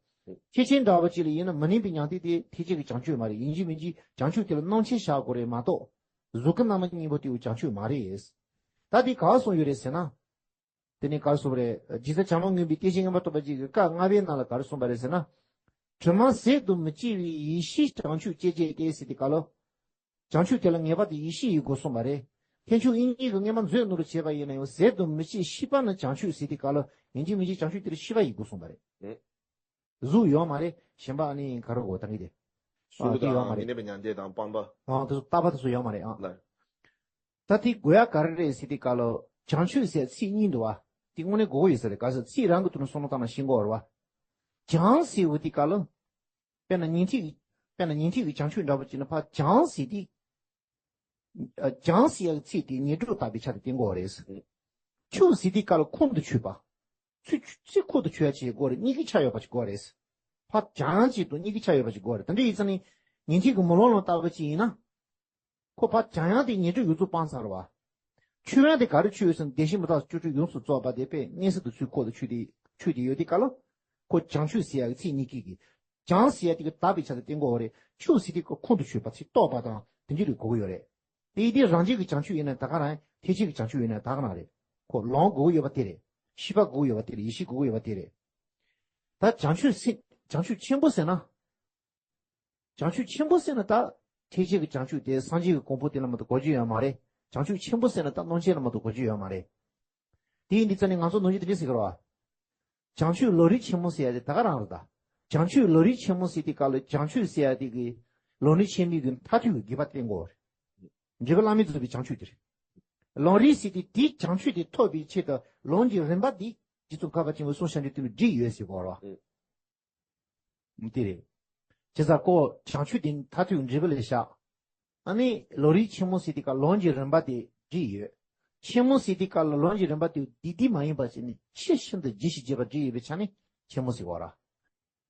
ཐེག་ཆེན་འདྲ་པོ་ཅིག་ལ་ཡིན་ན་མི་ནུས་པའི་མྱང་འདས་དེ་ཐེག་ཆེན་གྱི་བྱང་ཆུབ་མ་རེད། ཡིན་གཅིག་མིན་གཅིག་བྱང་ཆུབ་དེ་ལ་སྣང་ཆེན་བཞག་དགོས་རེད་མ་གཏོགས། གཟུགས་སྐུ་རྣམ་པ་གཉིས་པོ་དེ་བྱང་ཆུབ་མ་རེད། ད་དེ་ག་པར་གསུངས་ཡོད་རེད་ཟེར་ན། དེ་ནི་ག་རེ་གསུངས་པ་རེད། རྗེ་བཙུན་བྱམས་པ་མངོན་པའི་བསྟན་བཅོས་མངོན་པར་རྟོགས་པ་ཅིག་གི་བཀའ་ལྔ་པའི་ནང་ལ་ག་རེ་གསུངས་པ་རེད་ཟེར་ན། དྲི་མ་ཟད་དུ་མི་སྐྱེ་བའི་ཡེ་ཤེས་བྱང་ཆུབ་སྐྱེ་བྱེད་དེ་ཟེར་དུས་སྐབས་ལ། བྱང་ཆུབ་དེ་ལ་ངེས་པར་དུ་ཡེ་ཤེས་ཡོད་དགོས་གསུངས་པ་རེད། ཐེག་མཆོག་དབྱིག་གཉེན་གྱིས་སྔོན་མ་མཛོད་ནོར་བྱས་པ་ཡིན་ན་ཡང་ཟད་དུ་མི་སྐྱེ་ཤེས་པ་ནི་བྱང་ཆུབ་ཟེར་དུས་སྐབས་ལ་ཡིན་གཅིག་མིན་གཅིག་བྱང་ཆུབ་དེ་ལ་ཤེས་པ་ཡོད་དགོས་གསུངས་པ་རེད། ཨེ། གཟུགས་ཡོད་མ་རེད། ཞེན་པ་ཨ་ནི་ག་རེ་གོ་ད་གི་དེ། གཟུགས་ཨ་དེ་ཡོད་མ་དང་མི་རེད། གནས་པའི་མྱང་འདས་དང་སྤངས་པ། ཨ་དེ་ཚོ་རྟག་པ་དེ་ཚོ་ཡོད་མ་རེད་ཨ། ལ། ད་དེ་དགོས་ཡ་ག་རེ་རེད་ཟེར་དུས་སྐབས་ལ་བྱང་ཆུབ་ཟེར་ཚིག་གཉིས་འདུག་བ། དེ་དངོས་གནས་དགོས་ཀྱི་ཡོད་ས་རེད། ག་ཟེར་ཚིག་རང་གི་ཐོག་ནས་བསམ་བློ་བཏང་ན་ཤེས་དགོས་རེད་བ། བྱང་ཟེར་བ་དེ་སྐབས་ལ། དཔེར་ན་ཉན་ཐོས་ཀྱི། དཔེར་ན་ཉན་ཐོས་ཀྱི་བྱང་ཆུབ་འདྲ་པོ་བྱས་ན་ཕར་བྱང་ཟེར་དུས། ཨ། བྱང་ཟེར་ཡག་ཚིག་དེ་ཉེར་སྒྲོན་བཏགས་པའི་ཆ་དེ་བསྟན་དགོས་རེད། ཆུབ་ཟེར་དུས་སྐབས་ལ་ཁོང་དུ་ཆུད་པ། ཚུར་ཚུར་ཁོང་དུ་ཆུད་ཡག་ཅིག་དགོས་རེད། གཉིས་ཀའི་ཆ་ཡོད་པ་ཅིག་དགོས་རེད། ཕར་བྱང་ཡག་ཅིག་དང་གཉིས་ཀའི་ཆ་ཡོད་པ་ཅིག་དགོས་རེད། དེ་འདྲ་ཡིན་ཙང་ནི། ཉན་ཐོས་ཀྱི་མི་སློབ་ལམ་ལྟ་བུ་ཅིག་ཡིན་ན། ཁོ་ཕར་བྱང་ཡག་དེ་ཉེར་སྒྲོན་ཡོངས་རྫོགས་སྤངས་ཚར་བ། ཆུད་ཡག་དེ་ག་རེ་ཆུད་ཡོད་ཟེར་ན་བདེན་བཞི་མི་རྟག་སྤྱོད་འཇུག་ཡོངས་སུ་རྫོགས་པ་དེ་དཔེ་མངོན་གསལ་དུ་ཚུར་ཁོང་དུ་ཆུད་དེ་ཆུད་དེ་ཡོད་དུས་སྐབས་ལ། ཁོ་བྱང་ཆུབ་ཟེར་ཡག་གི་ཚིག་གཉིས་ཀྱིས་ཀྱིས། བྱང་ཟེར་ཡག་དེ་གི་དག་པའི་ཆ་དེ་བསྟན་དགོས་རེད། ཆུབ་ཟེར་དུས་ཁོ་ཁོང་དུ་ཆུད་པ་ཚིག་རྟོགས་པ་དང་དེ་འདྲ་རེ་དགོས་ཀྱི་ཡོད་རེད། དེ་ཡིན་དུས་རང་རྒྱལ་གྱི་བྱང་ཆུབ་ཡིན་ན་ད་ག་རང་། ཐེག་ཆེན་གྱི་བྱང་ཆུབ་ཡིན་ན་ད་ག་རང་རེད། ཁོ་ལམ་དགོས་ཀྱི་ཡོད་པ་དེ་རེད། ཤེས་པ་དགོས་ཀྱི་ཡོད་པ་དེ་རེད། ཡེ་ཤེས་དགོས་ཀྱི་ཡོད་པ་དེ་རེད། ད་བྱང་ཆུབ་སེམས། བྱང་ཆུབ་ཆེན་པོ་ཟེར་ན། བྱང་ཆུབ་ཆེན་པོ་ཟེར་ན་ད། ཐེག་ཆེན་གྱི་བྱང་ཆུབ་དེ་སངས་རྒྱས་ཀྱི་གོ་འཕང་དེ་ལ་མ་གཏོགས་གོ་རྒྱུ་ཡོད་མ་རེད། བྱང་ཆུབ་ཆེན་པོ་ཟེར་ན་ད་སྣང་མཆེད་ལ་མ་གཏོགས་གོ་རྒྱུ་ཡོད་མ་རེད། དེ་ཡིན་དུས་ཙང་ནས་ང་ཚོ་ནམ་རྒྱུན་དེ་འདྲ་ཟེར་གི་རེད་བ། བྱང་ཆུབ་ལམ་རིམ་ཆེན་མོ་ཟེར་ཡ་དེ་ད་ག་རང་རེད་ད། བྱང་ཆུབ་ལམ་རིམ་ཆེན་མོ་ཟེར་དུས་སྐབས་ལ་བྱང་ཆུབ་ཟེར་ཡ་དེ་གི་ལམ་རིམ་ཆེན་མོའི་གི་མཐར་ཐུག་གི་དགེ་བ་བསྟན་དགོས་རེད། འབྲས་བུ་བླ་མེད་རྫོགས་པའི་བྱང་ཆུབ་དེ་རེད། ལམ་རིམ་ཟེར་དུས་དེའི་བྱང་ཆུབ་དེ་ཐོབ་པའི་ཆེད་དུ་ལམ་གྱི་རིམ་པ་འདི་རྗེ་བཙུན་མཁས་པ་ཆེན་པོ་གསུང་བཤད་འདི་དུས་ལ་བསྒྲིགས་ཡོད་ཟེར་གོ་རེད་བ། ཨེ། དེ་རེད། བྱས་ཙང་ཁོ་བྱང་ཆུབ་དེ་མཐར་ཐུག་འབྲས་བུ་ལ་བཞག་ཨ་ནི་ལོ་རིམ་ཆེན་མོ་ཟེར་དུས་སྐབས་ལུང་གི་རིམ་པ་དེ་བྲིས་ཡོད། ཆེན་མོ་ཟེར་དུས་སྐབས་ལ་ལུང་གི་རིམ་པ་དེ་བསྡུས་བསྡུས་མ་ཡིན་པ་བྱས་ནས་ཆེས་ཤིན་ཏུ་རྒྱས་ཤིང་རྒྱས་པ་བྲིས་ཡོད་པའི་ཆ་ནས་ཆེན་མོ་ཟེར་བ་རེད།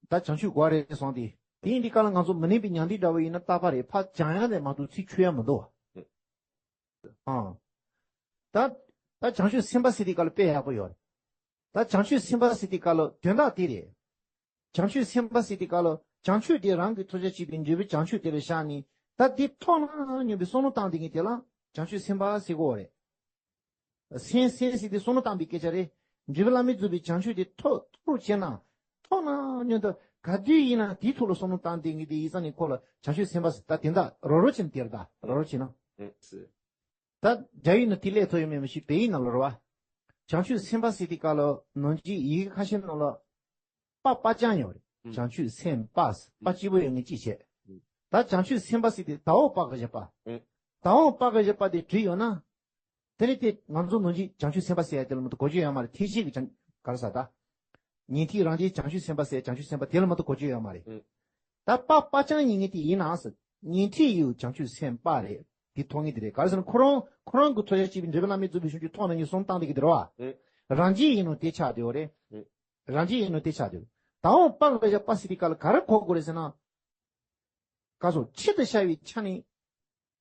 ད་བྱང་ཆུབ་འགོག་པ་རེད་སོང་སྟེ། དེ་ཡིན་དུས་སྐབས་ལ་ང་ཚོ་མི་ནུས་པའི་ཉང་བསྡུས་འདྲ་བོ་ཡིན་ན་རྟག་པ་རེད། ཕར་སྦྱང་ཡ་ནས་མ་གཏོགས་ཚིག་ཆོད་ཡ་མི་འདུག་བ། ཨང་། ད་ད་བྱང་ཆུབ་སེམས་དཔའ་ཟེར་དུས་སྐབས་ལ་དཔེ་ཡག་པོ་ཡོད་རེད། ད་བྱང་ཆུབ་སེམས་དཔའ་ཟེར་དུས་སྐབས་ལ་དོན་དག་དེ་རེད། བྱང་ཆུབ་སེམས་དཔའ་ཟེར་དུས་སྐབས་ལ་བྱང་ཆུབ་དེ་རང་གི་ཐོབ་བྱ་བྱེད་པའི་འབྲས་བུ་བྱང་ཆུབ་དེ་ལ་བཞག་ནས། ད་འདི་ཐོབ་ན་སྙམ་པའི་བསམ་བློ་བཏང་བསྡད་མཁན་དེ་ལ་བྱང་ཆུབ་སེམས་དཔའ་ཟེར་གོ་རེད། སེམས་སེམས་ཟེར་དེ་བསམ་བློ་བཏང་བའི་སྐད་ཆ་རེད། འབྲས་བུ་བླ་མེད་རྫོགས་པའི་བྱང་ཆུབ་དེ་ཐོབ་ཐོབ་རོགས་བྱས་ན། ཐོབ་ན་སྙམ་དུ་ག་དུས་ཡིན་ན་དེའི་ཐོག་ལ་བསམ་བློ་བཏང་བསྡད་མཁན་དེ་ཡིན་ཙང་ནས་ཁོ་ལ་བྱང་ཆུབ་སེམས་དཔའ་ཟེར། ད་དེ་འདྲ་རོ་རོ་བྱས་ན་དེ་རེད། ད་རོ་རོ་བྱས་ན། ད་རྒྱ་ཡིག་ནང་དེ་སླེབས་ཐུབ་ཡོད་མེད་མི་ཤེས། བོད་ཡིག་ནང་ལ་རེད་བ། བྱང་ཆུབ་སེམས་དཔའ་ཟེར་དུས་སྐབས་ལ་ནང་གི་ཡི་གེ་ཁ་ཤས་ནང་ལ་པ་པ་ཅང་ཡོད་རེད། ཨུ། བྱང་ཆུབ་སེམས་དཔའ་ཟེར། པ་ཨུ། གཅིག་པོ་ཡོད་ངེས་ཅི་བྱེད། ཨུ། ད་བྱང་ཆུབ་སེམས་དཔའ་ཟེར་དུས་ཟླ་འོག་པ་གི་བཞག་པ། ཨུ། ཟླ་འོག་པ་གི་བཞག་པ་དེ་བྲིས་ཡོད་ན། དེ་ནི་དེ་ང་ཚོ་ནང་གི་བྱང་ཆུབ་སེམས་དཔའ་ཟེར་ཡ་དེ་ལ་མ་གཏོགས་གོ་རྒྱུ་ཡོད་མ་རེད། ཐེག་ཆེན་གྱི་བྱང་ག་རེ་ཟེར་ད། ཉན་ཐོས་རང་རྒྱལ་བྱང་ཆུབ་སེམས་དཔའ་ཟེར་བྱང་ཆུབ་སེམས་དཔའ་དེ་ལ་མ་གཏོགས་གོ་རྒྱུ་ཡོད་མ་རེད། ཨུ། ད་པ་པ་ཅང་ཡིན་ངེས་དེ་ཡིན་ནའང་ཟེར། ཉན་ཐོས་ཡི་བྱང་ཆུབ་སེམས་དཔའ་རེད། དེ་ཐོབ་ངེས་དེ་རེད། ག་རེ་ཟེར་ན་ཁོ་རང་ཁོ་རང་གི་ཐོབ་བྱ་བྱེད་པའི་འབྲས་བུ་བླ་མེད་རྫོགས་པའི་བྱང་ཆུབ་ཐོབ་ན་ངེས་བསམ་བཏང་བསྡད་ཀྱི་དེ་རེད་བ། ཨུ། རང་རྒྱལ་ཡིན་ནོ་དེ་ཆགས་བསྡད་ཡོད་རེད། ཨུ། རང་རྒྱལ་ཡིན་ནོ་དེ་ཆགས་བསྡད་ཡོད། ད་འོག་པ་གི་བཞག་པ་ཟེར་དུས་སྐབས་ལ་ག་རེ་གོ་དགོས་རེད་ཟེར་ན། ག་སོ་ཆེད་དུ་བྱ་བའི་ཆ་ནས།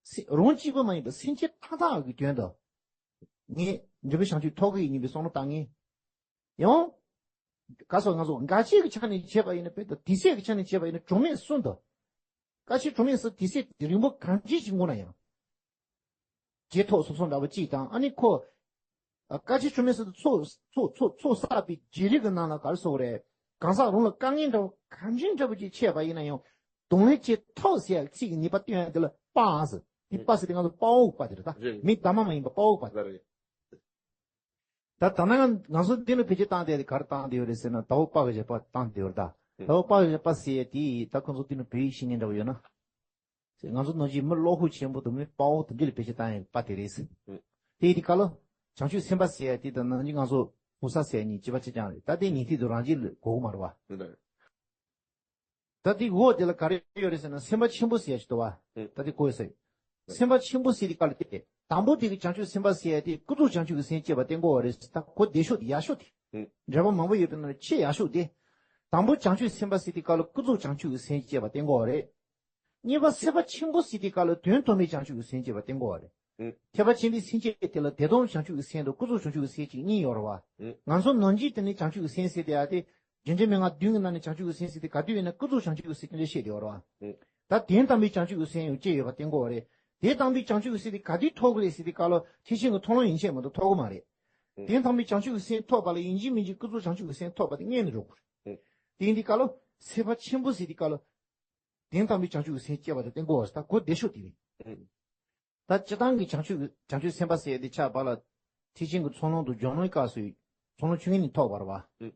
སེ་རང་གཅིག་པུ་མ་ཡིན་པར་སེམས་ཅན་མཐའ་དག་གི་དོན་དུ། ངས་འབྲས་བུ་བྱང་ཆུབ་ཐོབ་ཀྱི་ཡིན་སྙམ་པའི་བསམ་བློ་བཏང་ངེས། ཡང་། ག་སོ་ང་ཚོ་འགལ་བྱེད་ཀྱི་ཆ་ནས་བྱས་པ་ཡིན་ན། དཔེར་ན་དུས་ཚོད་ཀྱི་ཆ་ནས་བྱས་པ་ཡིན་ན་གྲངས་མེད་གསུམ་དུ། སྐད་ཅིག་གྲངས་མེད་གསུམ་དུས་ཚོད་རིང་པོ་གང་ཅི་ཞིག་འགོར་ན་ཡང་། རྗེས་ཐོབ་སོ་སོ་འདྲ་བོ་གཅིག་དང་། ཨ་ནི་ཁོ། སྐད་ཅིག་གྲངས་མེད་གསུམ་དུ་ཚོགས་ཚོགས་ཚོགས་ཚོགས་བསགས་པའི་བྱེ་རིལ་གྱི་ནང་ལ་ག་རེ་ཟེར་དགོས་རེད། གང་ཟག་རང་ལ་དཀའ་ངལ་འདྲ་བོ་གང་ཅི་འདྲ་བོ་ཅིག་འཕྲད་པ་ཡིན་ན་ཡང་། གདོང་ལེན་བྱེད་ཐུབ་ཟེར་ཡག་ཚིག་གི་ནུས་པ་སྟོན་ཡག་འདི་ལ་དཔའ་ཟེར། དེ་དཔའ་ཟེར་དེ་ང་ཚོ་དཔའ་བོ་དཔའ་དེ་རེད་ད། རེད། མི་གདམ་མ་མ་ཡིན་པ་དཔའ་བོ་དཔའ་དེ་རེད། ད་ད་ནང་ང་ཚོ་འདི་ནི་བེད་སྤྱོད་བཏང་བསྡད་དེ་ག་རེ་བཏང་བསྡད་ཡོད་རེད་ཟེར་ན། ཟླ་འོག་པ་གི་བཞག་པ་བཏང་བསྡད་ཡོད་རེད་ད། ཟླ་འོག་པ་གི་བཞག་པ་ཟེར་ཡག་དེ་ད་ཁོ་ཚོ་འདི་ནི་བོད་ཡིག་ཤེས་མཁན་འདྲ་བོ་ཡོད་ན། ཟེར། ང་ཚོ་ནང་བཞིན་མི་བློ་ཁོག་ཆེན་པོ་དང་མི་དཔའ་བོ་དེ་འདྲ་ལ་བེད་སྤྱོད་བཏང་ཡག་པ་དེ་རེད་ཟེར། ཨུ། དེ་ཡིན་དུས་སྐབས་ལ་བྱང་ཆུབ་སེམས་དཔའ་ཟེར་ཡག་དེ་དང་ནང་བཞིན་ང་ཚོ་ཕུགས་ས་ཟེར་ཡག་གཉིས་གཅིག་པ་གཅིག་རྐྱང་རེད། ད་དེ་ཉན་ཐོས་དང་རང་རྒྱལ་ལ་གོ་གི་མ་རེད་བ། ཨུ། ད་དེ་འོག་དེ་ལ་ག་རེ་ཡོད་རེད་ཟེར་ན། སེམས་དཔའ་ཆེན་པོ་ཟེར་ཡག་ཅིག་འདུག་བ། ཨུ། ད་དེ་གོ་ཡོད་ས་ཡོད། སེམས་དཔའ་ཆེན་པོ་ཟེར་དུས་སྐབས་ལ་དེ། དང་པོ་དེ་གི་བྱང་ཆུབ་སེམས་དཔའ་ཟེར་ཡག་དེ་ཀུན་རྫོབ་བྱང་ཆུབ་ཀྱི་སེམས་བསྐྱེད་པ་སྟོན་གོ་བ་རེད། ད་གོ་བདེ་ཤོས་དེ་ཡག་ཤོས་དེ། ཨུ། འགྲེལ་པ་མང་པོ་ཡོད་པའི་ནང་ནས་ཆེས་ཡག་ཤོས་དེ། དང་པོ་བྱང་ཆུབ་སེམས་དཔའ་ཟེར་དུས་སྐབས་ལ་ཀུན་རྫོབ་བྱང་ཆུབ་ཀྱི་སེམས་བསྐྱེད་པ་སྟོན་གོ་བ་རེད། གཉིས་པ་སེམས་དཔའ་ཆེན་པོ་ཟེར་དུས་སྐབས་ལ་དོན་དམ་པའི་བྱང་ཆུབ་ཀྱི་སེམས་བསྐྱེད་པ་སྟོན་གོ་བ་རེད། ཨུ། ཐེག་པ་ཆེན་པོའི་སེམས་བསྐྱེད་དེ་ལ་དོན་དམ་བྱང་ཆུབ་ཀྱི་སེམས་དང་ཀུན་རྫོབ་བྱང་ཆུབ་ཀྱི་སེམས་གཅིག་གཉིས་ཡོད་རེད་བ། ཨུ། ང་ཚོ་ནང་བཞིན་དེ་ནི་བྱང་ཆུབ་ཀྱི་སེམས་ཟེར་དེ་ཡག་དེ། རྒྱུ་འབྲས་མན་ངག་བདུན་གྱི་ནང་ནས་བྱང་ཆུབ་ཀྱི་སེམས་ཟེར་དེ་ག་དུས་ཡིན་ན་ཀུན་རྫོབ་བྱང་ཆུབ་ཀྱི་སེམས་དེ་འདྲ་བཤད་དེ་ཡོད་རེད་བ། ཨུ། ད་དོན་དམ་པའི་བྱང་ཆུབ་ཀྱི་སེམས་ཡང་བསྐྱེད་ཡོད་པ་སྟོན་གོ་བ་རེད། དོན་དམ་པའི་བྱང་ཆུབ་ཀྱི་སེམས་དེ་ག་དུས་ཐོབ་ཀྱི་རེད་ཟེར་དུས་སྐབས་ལ་ཐེག་ཆེན་གྱི་མཐོང་ལམ་ཡན་ཆད་མ་གཏོགས་ཐོབ་ཀྱི་མ་རེད། ཨུ། དོན་དམ་པའི་བྱང་ཆུབ་ཀྱི་སེམས་ཐོབ་པ་ལ་ཡིན་གཅིག་མིན་གཅིག་ཀུན་རྫོབ་བྱང་ཆུབ་ཀྱི་སེམས་ཐོབ་པ་དེ་རྙེད་ནས་འགྲོ་དགོས་རེད། ཨུ། དེ་ཡིན་དུས་སྐབས་ལ་སེམས་དཔའ་ཆེན་པོ་ཟེར་དུས་སྐབས་ལ། དོན་དམ་པའི་བྱང་ཆུབ་ཀྱི་སེམས་བསྐྱེད་པ་དེ་སྟོན་གོ་བ་རེད། ད་གོ་བདེ་ཤོས་དེ་རེད། ཨུ། ད་སྤྱིར་བཏང་གི་བྱང་ཆུབ་ཀྱི་བྱང་ཆུབ་སེམས་དཔའ་ཟེར་ཡག་དེ་ཆགས་པ་ལ། ཐེག་ཆེན་གྱི་ཚོགས་ལམ་དུ་སྦྱོར་ལམ་གྱི་སྐབས་སུ་ཚོགས་ལམ་བཅུ་གཉིས་ནས་ཐོབ་པ་རེད་བ། ཨུ།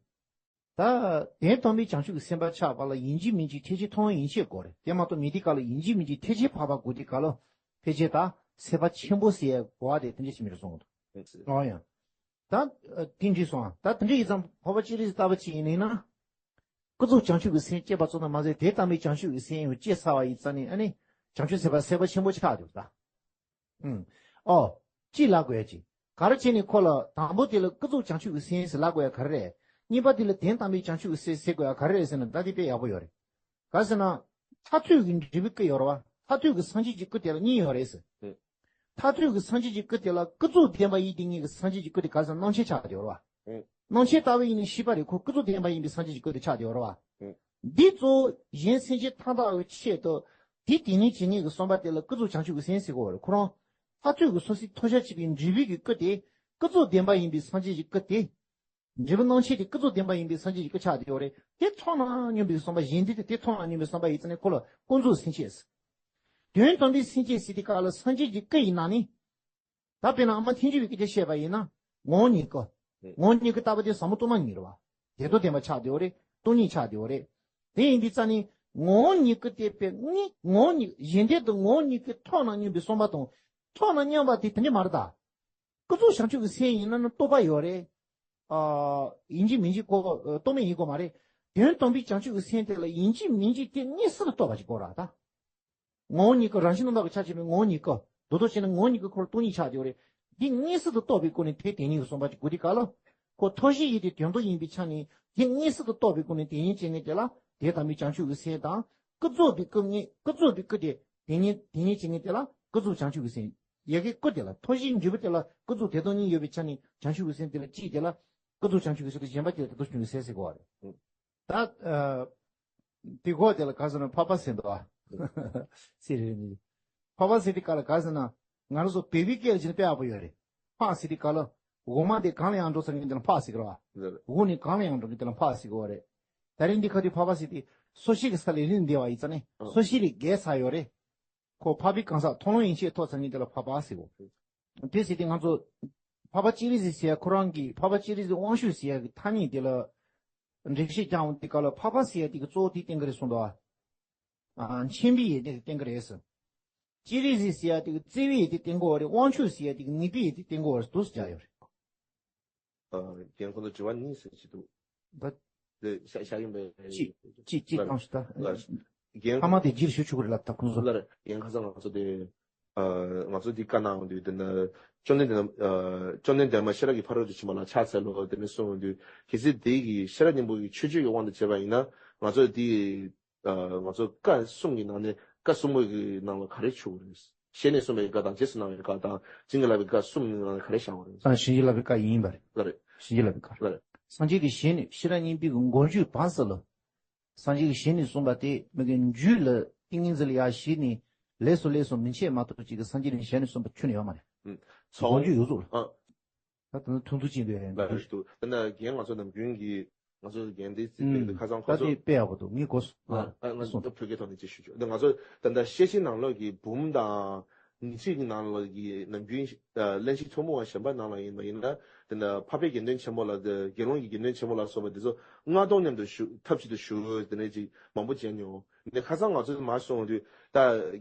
ད་དོན་དམ་པའི་བྱང་ཆུབ་ཀྱི་སེམས་དཔའ་ཆགས་པ་ལ་ཡིན་གཅིག་མིན་གཅིག་ཐེག་ཆེན་མཐོང་ལམ་ཡན་ཆད་དགོས་རེད། དེ་མ་གཏོགས་མེད་དུས་སྐབས་ལ་ཡིན་གཅིག་མིན་གཅིག་ཐེག་ཆེན་འཕགས་པ་དགོས་དུས་སྐབས་ལ། ཕལ་ཆེར་ད་སེམས་དཔའ་ཆེན་པོ་ཟེར་ཡག་གོ་བ་དེ་དེ་འདྲ་ཞིག་མི་རེད་གསུངས་འདུག་ཨུ། འོ་ཡང་། ད་དེ་འདྲ་སོང་། ད་དེ་འདྲ་ཡིན་ཙང་འཕགས་པ་སྤྱན་རས་གཟིགས་ལྟ་བུ་ཅིག་ཡིན་ན། ཀུན་རྫོབ་བྱང་ཆུབ་ཀྱི་སེམས་བསྐྱེད་པ་ཙམ་དུ་མ་ཟད། དོན་དམ་པའི་བྱང་ཆུབ་ཀྱི་སེམས་ཡང་བསྐྱེད་ཚར་བ་ཡིན་ཙང་ནས། ཨ་ནི་བྱང་ཆུབ་སེམས་དཔའ་སེམས་དཔའ་ཆེན་པོ་ཆགས་འདུག་ད། ཨུམ། ཨོ། གཅིག་ལབ་དགོས་ཡ་ཅིག་ག་རེ་བྱས་ནས་ཁོ་ལ་དང་པོ་དེ་ལ་ཀུན་རྫོབ་བྱང་ཆུབ་ཀྱི་སེམས་ཟེར་ལབ་དགོས་ཡ་ག་རེ་རེད། གཉིས་པ་དེ་ལ་དོན་དམ་པའི་བྱང་ཆུབ་ཀྱི་སེམས་ཟེར་དགོས་ཡ་ག་རེ་རེད་ཟེར་ན། ད་དེ་དཔེ་ཡག་པོ་ཡོད་རེད། ག་རེ་ཟེར་ན། མཐར་ཐུག་གི་འབྲས་བུའི་སྐུ་ཡོད་རེད་བ། མཐར་ཐུག་གི་སངས་རྒྱས་ཀྱི་སྐུ་དེ་ལ་གཉིས་ཡོད་རེད་ཟེར། ཨུ། མཐར་ཐུག་གི་སངས་རྒྱས་ཀྱི་སྐུ་དེ་ལ་ཀུན་རྫོབ་བདེན་པ་ཡིན་དེ་ཉིད་ཀྱི་སངས་རྒྱས་ཀྱི་སྐུ་དེ་ག་རེ་ཟེར་ན། སྣང་མཆེད་ཆགས་བསྡད་ཡོད་རེད་བ། ཨུ། སྣང་མཆེད་ལྟ་བུ་ཡིན་ན་ཤེས་པ་རེད། ཁོ་ཀུན་རྫོབ་བདེན་པ་ཡིན་པའི་སངས་རྒྱས་ཀྱི་སྐུ་དེ་ཆགས་བསྡད་ཡོད་རེད་བ། ཨུ། འདི་གཙོ་བོ་གཞན་སེམས་ཅན་མཐའ་དག་གི་ཆེད་དུ། དེ་དེ་ཉིད་ཇི་སྙེད་ཀྱི་བསམ་པ་དེ་ལ་ཀུན་རྫོབ་བྱང་ཆུབ་ཀྱི་སེམས་ཟེར་གོ་བ་རེད། ཁོ་རང་མཐར་ཐུག་གི་སོ་སོའི་ཐོབ་བྱ་བྱེད་པའི་འབྲས་བུའི་གི་སྐུ་དེ་ཀུན་རྫོབ་བདེན་པ་ཡིན་པའི་སངས་རྒྱས་ཀྱི་སྐུ་དེ། འབྲས་བུ་སྣང་མཆེད་དེ་ཀུན་རྫོབ་བདེན་པ་ཡིན་པའི་སངས་རྒྱས་ཀྱི་སྐུ་ཆགས་བསྡད་ཡོད་རེད། དེ་ཐོབ་ན་སྙམ་པའི་བསམ་པ། གཞན་དོན་དེ་དེ་ཐོབ་ན་སྙམ་པའི་བསམ་པ་ཡིན་ཙང་ནས་ཁོ་ལ་ཀུན་རྫོབ་སེམས་བསྐྱེད་ཟེར། དོན་དམ་པའི་སེམས་བསྐྱེད་ཟེར་དུས་སྐབས་ལ་སངས་རྒྱས་ཀྱི་སྐུ་ཡིན་ན་ནི། ད་དཔེར་ན་ཨ་མ་ཐལ་འགྱུར་བའི་སྐད་ཆ་བཤད་པ་ཡིན་ན། ངོ་བོ་ཉིད་སྐུ། ངོ་བོ་ཉིད་སྐུ་ལྟ་བུ་དེ་ཟབ་མོ་སྟོང་པ་ཉིད་རེད་བ། བདེ་སྟོང་བདེན་པ་ཆགས་བསྡད་ཡོད་རེད། སྟོང་ཉིད་ཆགས་བསྡད་ཡོད་རེད། དེ་ཡིན་དུས་ཙང་ནས་ངོ་བོ་ཉིད་སྐུ་དེ་དཔེ་ངེས་ངོ་བོ་ཉིད། གཞན་དོན་དུ་ངོ་བོ་ཉིད་སྐུ་ཐོབ་ན་སྙམ་པའི་བསམ་པ་དང་། ཐོབ་ན་སྙམ་པ་དེ་དེ་འདྲ་མ་རེད་ད། ཀུན་རྫོབ་བྱང་ཆུབ་ཀྱི་སེམས་ཡིན་ན་ནི་རྟོགས་པ་ཡོད་རེད། ཨ། ཡིན་གཅིག་མིན་གཅིག་གོ། རྟོག་མེད་ཡིན་དགོས་མ་རེད། དོན་དམ་པའི་བྱང་ཆུབ་ཀྱི་སེམས་དེ་ལ་ཡིན་གཅིག་མིན་གཅིག་དེ་དངོས་སུ་རྟོགས་པ་ཞིག་དགོས་ར་ད། ངོ་བོ་ཉིད་ཀྱི་རང་བཞིན་དུ་འདོགས་པའི་ཆ་ཆེན་པོའི་ངོ་བོ་ཉིད་ཀྱི། མདོར་བསྡུས་བྱས་ན་ངོ་བོ་ཉིད་ཀྱི་འཁོར་སྟོང་ཉིད་ཆགས་ཀྱི་ཡོད་རེད། འདི་མངོན་སུམ་དུ་རྟོགས་པའི་སྒོ་ནས་དེ་དེ་ཉིད་ཀྱི་གསུངས་པ་ཅིག་དགོས་དུས་ག་ལ། ཁོ་མཐོང་བྱེད་ཡུལ་དེ་དོན་དུ་ཡིན་པའི་ཆ་ནས་དེ་མངོན་སུམ་དུ་རྟོགས་པའི་སྒོ་ནས་དེ་ཉིད་བྱེད་མཁན་དེ་ལ་དེ་དམ་པའི་བྱང་ཆུབ་ཀྱི་སེམས་དང་། ཀུན་རྫོབ་པའི་སྐུ་ངེས་ཀུན་རྫོབ་པའི་སྐུ་དེ་དེ་ཉིད་དེ་ཉིད་བྱེད་མཁན་དེ་ལ་ཀུན་རྫོབ་བྱང་ཆུབ་ཀྱི་སེམས། ཡ་གི་སྐུ་དེ་ལ་མཐོང་བྱེད་འབྲས་བུ་དེ་ལ་ཀུན་རྫོབ་དེ་དོན་གཉིས་ཡོད་པའི་ཆ་ནས་བྱང་ཆུབ་ཀྱི་སེམས་དེ་ལ་གཅིག་དེ་ལ་ཀུན་རྫོབ་བྱང་ཆུབ་ཀྱི་སེམས་དེ་གཞན་པ་དེ་ལ་དེ་དོན་བྱུང་བའི་སེམས་ཟེར་དགོས་པ་རེད། ད། ཨ། དེ་གོ་དེ་ལ་ག་ཟེར་ན་འཕགས་པ་ཟེར་འདུག་ཨ། ཟེར་རེད་ནི། འཕགས་པ་ཟེར་དེ་ག་ལ་ག་ཟེར་ན། ང་རང་ཚོ་བོད་པའི་སྐད་ལ་བྱས་ན་དཔེ་ཡག་པོ་ཡོད་རེད། འཕགས་ཟེར་དེ་ག་ལ། འོག་མ་དེ་གང་ལ་ཡང་འགྲོ་ཟེར་མཁན་དེ་ལ་འཕགས་ཟེར་གི་རེད་བ། འོག་ནས་གང་ལ་ཡང་འགྲོ་མཁན་དེ་ལ་འཕགས་ཟེར་གི་ཡོད་རེད། ད་རིང་འདི་ཁ་དུས་འཕགས་པ་ཟེར་དེ་སོ་སྐྱེ་གི་ས་ལས་རིང་འདས་པ་ཡིན་ཙང་ནི་སོ་སྐྱེ་ལས་བརྒལ་ཚར་ཡོད་རེད། ཁོ་འཕགས་པའི་གང་ཟག་མཐོང་ལམ་ཡན་ཆད་ཐོབ་ཚར་མཁན་དེ་ལ་འཕགས་པ་ཟེར་གོ། དེ་ཟེར་དུས་ང་ཚོ་འཕགས་པ་སྤྱན་རས་གཟིགས་ཟེར་ཡ་ཁོ་རང་གིས་འཕགས་པ་སྤྱན་རས་གཟིགས་དབང་ཕྱུག་ཟེར་ཡ་གི་ཐ་སྙད་དེ་ལ་འགྲེལ་བཤད་རྒྱག་འོང་དུས་སྐབས་ལ་འཕགས་པ་ཟེར་ཡ་དེ་གི་གཙོ་བོ་དེ་བསྟན་གི་རེད་གསུངས་འདུག་ཨ། མཁྱེན་པའི་ཡེ་ཤེས་དེ་བསྟན་གི་རེད་ཟེར། སྤྱན་རས་གཟིགས་ཟེར་ཡ་དེ་གི་བརྩེ་བའི་ཡེ་ཤེས་བསྟན་གི་ཡོད་རེད། དབང་ཕྱུག་ཟེར་ཡ་དེ་གི་ནུས་པའི་ཡེ་ཤེས་བསྟན་གི་ཡོད་རེད་འདུག་ཟེར་རྒྱག་ཡོད་རེད། ཨ། རྒན་ཁོང་ཚོ་དྲི་བ་གཉིས་ཟེར་གྱི་འདུག་ད། དེ་ཤ་ཤ་ཡིན་པའི། གཅིག་གཅིག་གཅིག་ལ་བཏང་ཞིག་ད། ལ། རྒན་ཐ་མ་དེ་རྗེས་ལ་ཞུ་ཆོག་གི་རེད་ལབ་ད་ཁོང་ཚོ། ལ་རེད། རྒན་ཁ་སང་ང་ཚོ་དེ། ཨ། ང་ཚོ་འདི་བཀའ་གནང་དུས་དེ་ན། བཅོམ་ལྡན་འདས་རྣམས། ཨ། བཅོམ་ལྡན་འདས་མ་ཤེས་རབ་ཀྱི་ཕ་རོལ་ཏུ་ཕྱིན་པ་ལ་ཕྱག་འཚལ་ལོ་དེ་ནས་གསུངས་དུས་གལ་སྲིད་དེ་གི་ཤེས་རབ་སྙིང་པོ་གི་ཆོས་སྤྱོད་ཀྱི་དབང་དུ་བྱས་པ་ཡིན་ན་ང་ཚོ་འདི། ཨ། ང་ཚོ་བཀའ་གསུམ་གྱི་ནང་ནས་བཀའ་གསུམ་པོ་གི་ནང་ལ་ག་རེ་ཆུག་རེད། ཞལ་ནས་གསུངས་པའི་བཀའ་དང་རྗེས་སུ་གནང་བའི་བཀའ་དང་བྱིན་གྱིས་བརླབས་པའི་བཀའ་གསུམ་ནི་ག་རེ་བཞག་པ་རེད། ཨ། བྱིན་གྱིས་བརླབས་པའི་བཀའ་ཡིན་པ་རེད། ལ་རེད། བྱིན་གྱིས་བརླབས་པའི་བཀའ། ལ་རེད། སངས་རྒྱས་ཀྱི་ཞལ་ནས་ཤེས་རབ་སྙིང་པོའི་གི་མགོ་མཇུག་བར་སྲིད་ལ། སངས་རྒྱས་ཀྱི་ཞལ་ནས་གསུངས་པ་དེ་མི་གི་མཇུག་ལ་ཏིང་ངེ་འཛིན་ལ་ཡར་ཞུགས་ནས་ལས་སུ་ལས་སུ་མི་འཆད་མ་གཏོགས་ཅིག་གི་སངས་རྒྱས་ཀྱི་ཞལ་ནས་གསུངས་པ་ཁྱོན་ནས་ཡོད་མ་རེད། ཨུ། མགོ་མཇུག་ཡོད་ཚུལ་ལ། ཨ། ད་དུང་ཐུང་ཐུང་ཅིག་འདུག་ཡང་། ལ་རེད་འདུག་ད་ནི་རྒན་ང་ཚོ་ནམ་རྒྱུན་གྱི་ང་ཚོ་རྒན་དེ་རྩིས་པའི་ཁ་སང་ཁོ་ད་ཚོ་དེ་དཔེ་ཡག་པོ་འདུག་ངས་གོ་སོང་། ཨ། ཨ། ང་ཚོ་བོད་སྐད་ཐོག་ནས་ཅིག་ཞུ་ཆོག་ད་ང་ཚོ་ད་ལྟ་བཤད་བྱའི་ནང་ལོགས་ཀྱི་འབུམ་དང་ཉི་ཚིག་གི་ནང་ལོགས་ཀྱི་ནམ་རྒྱུན་གླེང་གཞི་ཐུང་མོ་བ་གཞན་པ་ནང་ལ་ཡིན་པ་ཡིན་ན་དེ་འདྲ་འཕགས་པའི་དགེ་འདུན་ཆེན་པོ་ལ་དགེ་སློང་གི་དགེ་འདུན་ཆེན་པོ་ལ་སོགས་པ་འདི་ཚོ་སྔགས་སྡོམ་མཉམ་དུ་ཞུ་ཐབས་ཅིག་ཏུ་ཞུ་དེ་འདྲ་ཅིག་མང་པོ་མཇལ་མྱོང་། འདི་ཁ་སང་ང་ཚོ་མར་སོང་དུས་ད་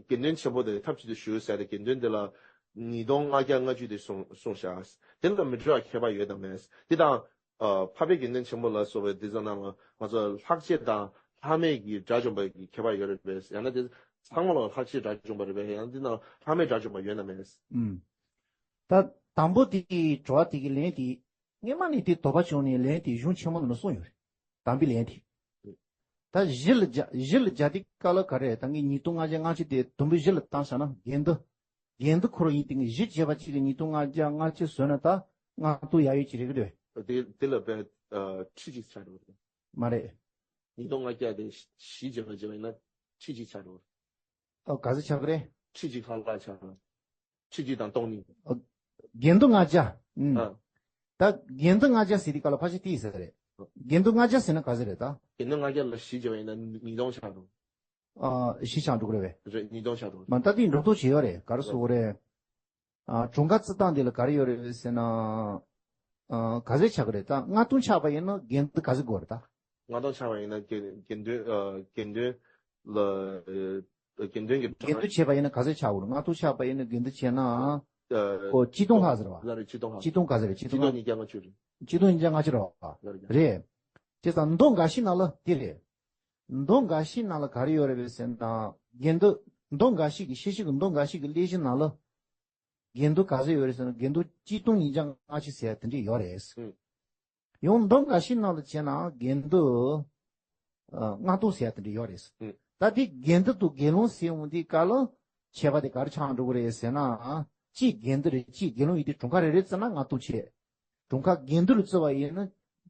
དགེ་འདུན་ཆེན་པོ་དེ་ཐབས་ཅིག་ཏུ་ཞུ་ཟེར་ཏེ་དགེ་འདུན་དེ་ལ་ཉིས་སྟོང་ལྔ་བརྒྱ་ལྔ་བཅུ་དེ་སོང་སོང་ཤག་དེ་ལ་མི་འདྲ་བ་ཁྱད་པར་ཡོད་དམ་མེད། དེ་དང་། ཨ། འཕགས་པའི་དགེ་འདུན་ཆེན་པོ་ལ་སོགས་པའི་འདི་ཚོ་ནང་ལ་ང་ཚོ་ལྷག་བཅས་དང་ལྷག་མེད་ཀྱི་དགྲ་བཅོམ་པ་གི་ཁྱད་པར་ཡོད་རེད་པས། ཡང་ན་དེ་ཚང་མ་ལ་ལྷག་བཅས་དགྲ་བཅོམ་པ་རེད་པས། ཡང་འདི་ནང་ལྷག་མེད་དགྲ་བཅོམ་པ་ཡོད་ན་མེད། ཨུམ། ད་དང་པོ་དེ་དྲི་བ་དེ་གི་ལན་དེ་སྔོན་མ་ནས་དེ་དོགས་པ་བྱུང་ནས་ལན་དེ་གཞུང་ཆེན་མོ་ནང་ལ་གསུངས་ཡོད་རེད། དམ་པའི་ལན་དེ། ད་བཞི་ལ་སྦྱར་བཞི་ལ་སྦྱར་དུས་སྐབས་ལ་ག་རེ་ད་ངས་ཉིས་སྟོང་ལྔ་བརྒྱ་ལྔ་བཅུ་དེ་དུམ་བུ་བཞི་ལ་བཏང་བཞག་ན་དགེ་འདུན། དགེ་འདུན་འཁོར་ཡིན་དེ་ངས་བཞི་བྱས་པ་གཅིག་ལ་ཉིས་སྟོང་ལྔ་བརྒྱ་ལྔ་བཅུ་བཟོས་ན་ད་ལྔ་སྟོང་ཡ་ཡོད་ཅིག་རེད་གི་འདུག་དེ་དེ་ལ་བས་ཁྲི་གཅིག་ཆགས་འགྲོ་གི་རེད། མ་རེད། ཉིས་སྟོང་ལྔ་བརྒྱ་དེ་བཞི་བྱས་པ་བྱས་པ་ཡིན་ན་ཁྲི་གཅིག་ཆགས་འགྲོ་གི་རེད། ཨ། ག་ཚོད་ཆགས་ཀྱི་རེད། ཁྲི་གཅིག་ལྷག་ལྷག་ཆགས། ཁྲི་གཅིག་དང་སྟོང་གཉིས། ཨ། དགེ་འདུན་ལྔ་བརྒྱ། ཨུམ། ཨ། ད་དགེ་འདུན་ལྔ་བརྒྱ་ཟེར་དུས་སྐབས་ལ་ཕལ་ཆེར་དེ་ཡིན་ས་རེད། དགེ་འདུན་ལྔ་བརྒྱ་ཟེར་ན་ག་ཚོད་རེད་ད། དགེ་འདུན་ལྔ་བརྒྱ་ལ་བཞི་བྱས་པ་ཡིན་ན་ཉིས་སྟོང་ཆགས་འགྲོ། ཨ། བཞི་ཆགས་འགྲོ་གི་རེད་པས། རེད། ཉིས་སྟོང་ཆགས་འགྲོ། མ་ད་དེ་འགྲོ་ལྡོག་བྱེད་ཡོད་རེད། ག་རེ་ཟེར་དགོས་རེད། ཨ། གྲངས་ཀ་རྩི་སྟངས་དེ་ལ་ག་རེ་ཡོད་རེད་ཟེར་ན། ཨ། ག་ཚོད་ཆགས་ཀྱི་རེད་ད། ལྔ་སྟོང་ཆགས་པ་ཡིན་ན་དགེ་འདུན་ག་ཚོད་དགོས་རེད་ད། ལྔ་སྟོང་ཆགས་པ་ཡིན་ན་དགེ་དགེ་འདུན། ཨ། དགེ་འདུན་ལ། ཨ། དགེ་འདུན་གྱི་གྲངས། དགེ་འདུན་བྱས་པ་ཡིན་ན་ག་ཚོད་ཆགས་དགོས་རེད། ལྔ་སྟོང་ཆགས་པ་ཡིན་ན་དགེ་འདུན་བྱས་ན། ཨ། ཁོ་གཅིག་སྟོང་ལྷག་ཟེར་བ། ལ་རེད། གཅིག་སྟོང་ལྷག་གཅིག་སྟོང་ག་ཚོད་རེད། གཅིག་སྟོང་། གཅིག་སྟོང་ཉིས་བརྒྱ་ལྔ་བཅུ་རེད། གཅིག་སྟོང་ཉིས་བརྒྱ་ལྔ་བཅུ་རེད་བ། ལ་རེད། རེད། བྱས་ཙང་མདོ་འགའ་ཞིག་ནང་ལ་དེ་རེད། མདོ་འགའ་ཞིག་ནང་ལ་ག་རེ་ཡོད་རེད་པས་ཟེར་ན། དགེ་འདུན། མདོ་འགའ་ཞིག་གི་ཤེར་ཕྱིན་གྱི་མདོ་འགའ་ཞིག་གི་གླེང་གཞི་ནང་ལ། དགེ་འདུན་ག་ཚོད་ཡོད་རེད་ཟེར་ན་དགེ་འདུན་གཅིག་སྟོང་ཉིས་བརྒྱ་ལྔ་བཅུ་ཟེར་ཡ་དེ་འདྲས་ཡོད་རེད། ཨུ། ཡང་མདོ་འགའ་ཞིག་ནང་ལ་བྱས་ན་དགེ་འདུན། ཨ། ལྔ་སྟོང་ཟེར་ཡ་དེ་འདྲས་ཡོད་རེད། ཨུ། ད་དེ་དགེ་འདུན་དང་དགེ་སློང་ཟེར་འོང་དུས་སྐབས་ལ་ཁྱད་པར་དེ་ག་རེ་ཆགས་འགྲོ་གི་རེད་ཟེར་ན། གཅིག་དགེ་འདུན་རེད། གཅིག་དགེ་སློང་ཡིན་དུས་གྲངས་ཀ་རེ་རེ་བརྩིས་ན་ལྔ་སྟོང་བྱས། གྲངས་ཀ་དགེ་འདུན་ལ་བརྩི་བ་ཡིན་ན་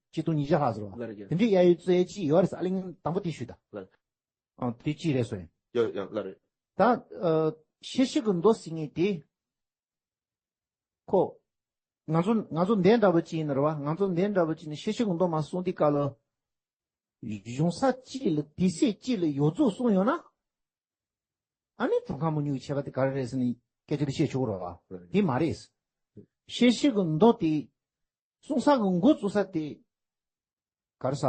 གཅིག་སྟོང་ཉིས་བརྒྱ་ལྷག་ཟེར་བ། ལ་རེད། དེ་འདྲས་ཡ་ཡོད་བརྩི་ཡ་གཅིག་ཡོད་རེད་ཟེར། ཨ་ལས་ངས་དང་པོ་དེ་ཞུས་ད། ལ་རེད། ཨང་། དེ་གཅིག་རེད་སོང་། ཡ་ཡ་ལ་རེད། ད། ཨ། ཤེར་ཕྱིན་གྱི་མདོ་ཟེར་མཁན་དེ། ཁོ། ང་ཚོ་ང་ཚོ་འདི་འདྲ་བོ་ཅིག་ཡིན་ན་རེད་བ། ང་ཚོ་འདི་འདྲ་བོ་ཅིག་ནི་ཤེར་ཕྱིན་གྱི་མདོ་མར་གསུངས་དུས་སྐབས་ལ། གཞུང་ས་གཅིག་ལ་དུས་ཚོད་གཅིག་ལ་ཡོངས་རྫོགས་གསུངས་ཡོད་ན། ཨ་ནི་གྲངས་ཀ་མང་ཉུང་གི་ཁྱད་པར་དེ་ག་རེ་རེད་ཟེར་ནས་སྐད་ཆ་དེ་བཤད་ཆོག་གི་རེད་བ། དེ་མ་རེད། ཤེར་ཕྱིན་གྱི་མདོ་དེ། གསུང་ས་གི་འགོ་བཙུགས་ས་དེ། ག་རེ་ཟ།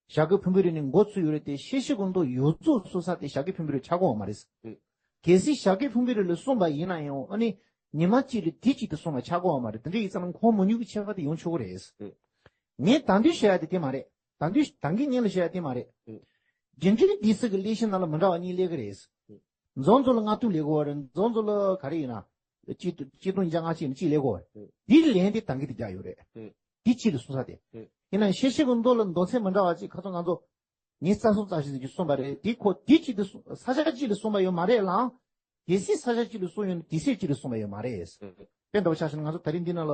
ཞྭ་གི་ཕུང་པོའི་རི་ནས་འགོ་བཙུགས་ཡོད་རེད་དེ། ཤེར་ཕྱིན་གྱི་མདོ་ཡོངས་རྫོགས་གསུང་ས་དེ་ཞྭ་གི་ཕུང་པོའི་རི་ཆགས་ཀྱི་ཡོད་མ་རེད། ཨེ། གལ་སྲིད་ཞྭ་གི་ཕུང་པོའི་རི་ལ་གསུངས་པ་ཡིན་ན་ཡང་ཨ་ནི་ཉི་མ་གཅིག་ལ་དུས་གཅིག་ཏུ་གསུངས་པ་ཆགས་ཀྱི་ཡོད་མ་རེད། དེ་འདྲ་ཡིན་ཙང་ཁོངས་མང་ཉུང་གི་ཁྱད་པར་དེ་ཡོང་ཆོག་གི་རེད། ཨེ། ངས་ད་དུང་བཤད་ཡ་དེ་དེ་མ་རེད། ད་དུང་ད་གིན་ངས་ལ་བཤད་ཡ་དེ་མ་རེད། ཨེ། རྒྱུ་འབྲས་སྡེ་སྲིད་ཀྱི་གླེང་གཞི་ནང་ལ་མི་འདྲ་བ་གཉིས་སླེབས་ཀྱི་རེད། ཨེ། རྫོང་ཚོ་ལ་ལྔ་བདུན་ལས་དགོས་པ་རེད། རྫོང་ཚོ་ལ་ག་རེ་ཡིན་ན། གཅིག་སྟོང་གཅིག་སྟོང་ཉིས་བརྒྱ་ལྔ་བཅུ་ཡིན་ན་གཅིག་ལས་དགོས་པ་རེད། ཨུ། དེའི་ལན་དེ་ད་གིན་དེ་རྒྱག་ཡོད་རེད། ཨུ། དེ་གཅིག་ལ་གསུང་ས་དེ། ཨུ། ཡིན་ན་ཤེར་ཕྱིན་གྱི་མདོ་ལ་མདོ་ཚན་མི་འདྲ་བ་གཅིག་ཁ་སང་ང་ཚོ་ཉིས་རྩ་གསུམ་རྩ་བཞི་ཟིན་གྱི་གསུངས་པ་རེད། དེ་ཁོ་དེ་གཅིག་དེ་གསུང་ས་ཆ་གཅིག་ལ་གསུངས་པ་ཡོད་མ་རེད་ལ། གལ་སྲིད་ས་ཆ་གཅིག་ལ་གསུངས་ཡོད་ན་དུས་ཚོད་གཅིག་ལ་གསུངས་པ་ཡོད་མ་རེད། ཨུ། དཔེ་འདྲ་བོ་ཆ་བཞག་ན་ང་ཚོ་ད་རིང་འདི་ནང་ལ་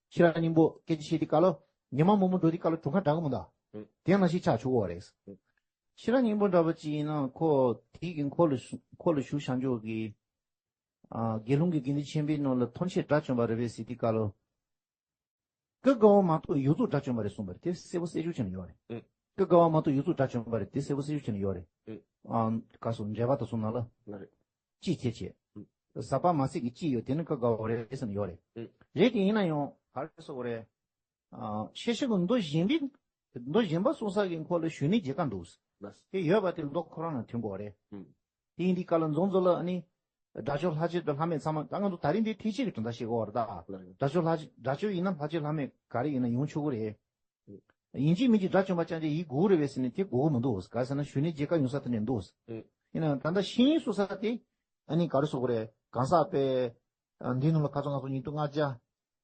ཤེས་རབ་སྙིང་པོ་སྐད་ཆ་བཤད་དུས་སྐབས་ལ་ཉི་མ་མོག་མོག་འགྲོ་དུས་སྐབས་ལ་གྲུབ་ཁང་འདྲ་གི་མི་འདུག་ཨུ། དེ་ནང་བཞིན་ཆགས་ཆོག་གི་རེད། ཨུ། ཤེས་རབ་སྙིང་པོ་འདྲ་བོ་ཅིག་ཡིན་ན་ཁོ་དེ་གི་འཁོར་ལོ་ཞུ་འཁོར་ལོ་ཞུ་བྱང་ཆུབ་ཀྱི། ཨ། དགེ་སློང་གི་དགེ་འདུན་ཆེན་པོའི་ནང་ལ་ཐམས་ཅད་དགྲ་བཅོམ་པ་རེད་པས་ཟེར་དུས་སྐབས་ལ། ཀུན་དགའ་བོ་མ་གཏོགས་ཡོངས་རྫོགས་དགྲ་བཅོམ་པ་རེད་གསུངས་པ་རེད། དེ་གསལ་པོ་གསལ་ཆོག་བྱས་ནས་ཡོད་རེད། ཨུ། ཀུན་དགའ་བོ་མ་གཏོགས་ཡོངས་རྫོགས་དགྲ་བཅོམ་པ་རེད། དེ་གསལ་པོ་གསལ་ཆོག་བྱས་ནས་ཡོད་རེད། ཨུ། ཨ། ག་སོ་འགྲེལ་པ་དང་གསུམ་ནང་ལ། ལ་རེད། ཅིས་ཁྱེད་ཆེ། ཨུ། ཟག་པ་མ་ཟད་ཀྱི་ཅིས་ཡོད་དེ་ནི་ཀུན་དགའ་བོ་རེད་ཟེར་ནས་ཡོད་རེད། ཨུ། རེད་དེ་ཡིན་ན་ཡང་ག་རེ་ཟེར་དགོས་རེད། ཨ། ཤེར་ཕྱིན་གྱི་མདོ་གཞན་པའི་མདོ་གཞན་པ་གསུང་ས་གི་འཁོར་ལ་ཞུ་ནི་རྒྱལ་ཁ་འདུག་ལགས། དེ་ཡོད་པ་དེ་མདོ་ཁོ་རང་ལ་མཐུན་དགོས་རེད། ཨུ། དེ་ཡིན་དུས་སྐབས་ལ་རྫོང་ཚོ་ལ་ཨ་ནི། དགྲ་བཅོམ་ལྷ་བཅས་དང་ལྷ་མེད་ཚང་མ་ད་ང་ཚོ་ད་རིང་འདི་ཐེག་ཆེན་གྱི་གྲུབ་མཐའ་བཤད་དགོས་པ་རེད་ད། ལགས། དགྲ་བཅོམ་ལྷ་བཅས་དགྲ་བཅོམ་ཡིན་ན་ལྷ་བཅས་ལྷ་མེད་ག་རེ་ཡིན་ན་ཡོང་ཆོག་གི་རེད། ཡིན་གཅིག་མིན་གཅིག་དགྲ་བཅོམ་པ་ཅང་ཅང་ཡིན་དགོས་རེད་པས་ཟེར་ནས་དེ་དགོས་ཀྱི་མི་འདུག་ག་རེ་ཟེར་ན་ཞུ་ནི་རྒྱལ་ཁ་ཡོང་ས་དེ་འདྲ་འདུག་ཨེ། ཡིན་ནའང་ད་ལྟ་ཤེས་ཡོན་གསུང་ས་དེ་ཨ་ནི་ག་རེ་ཟེར་དགོས་རེད། གང་ཟག་དཔེ་འདི་ནང་ལ་ཁ་སང་ང་ཚོ་ཉིས་སྟོང་ལྔ་བརྒྱ།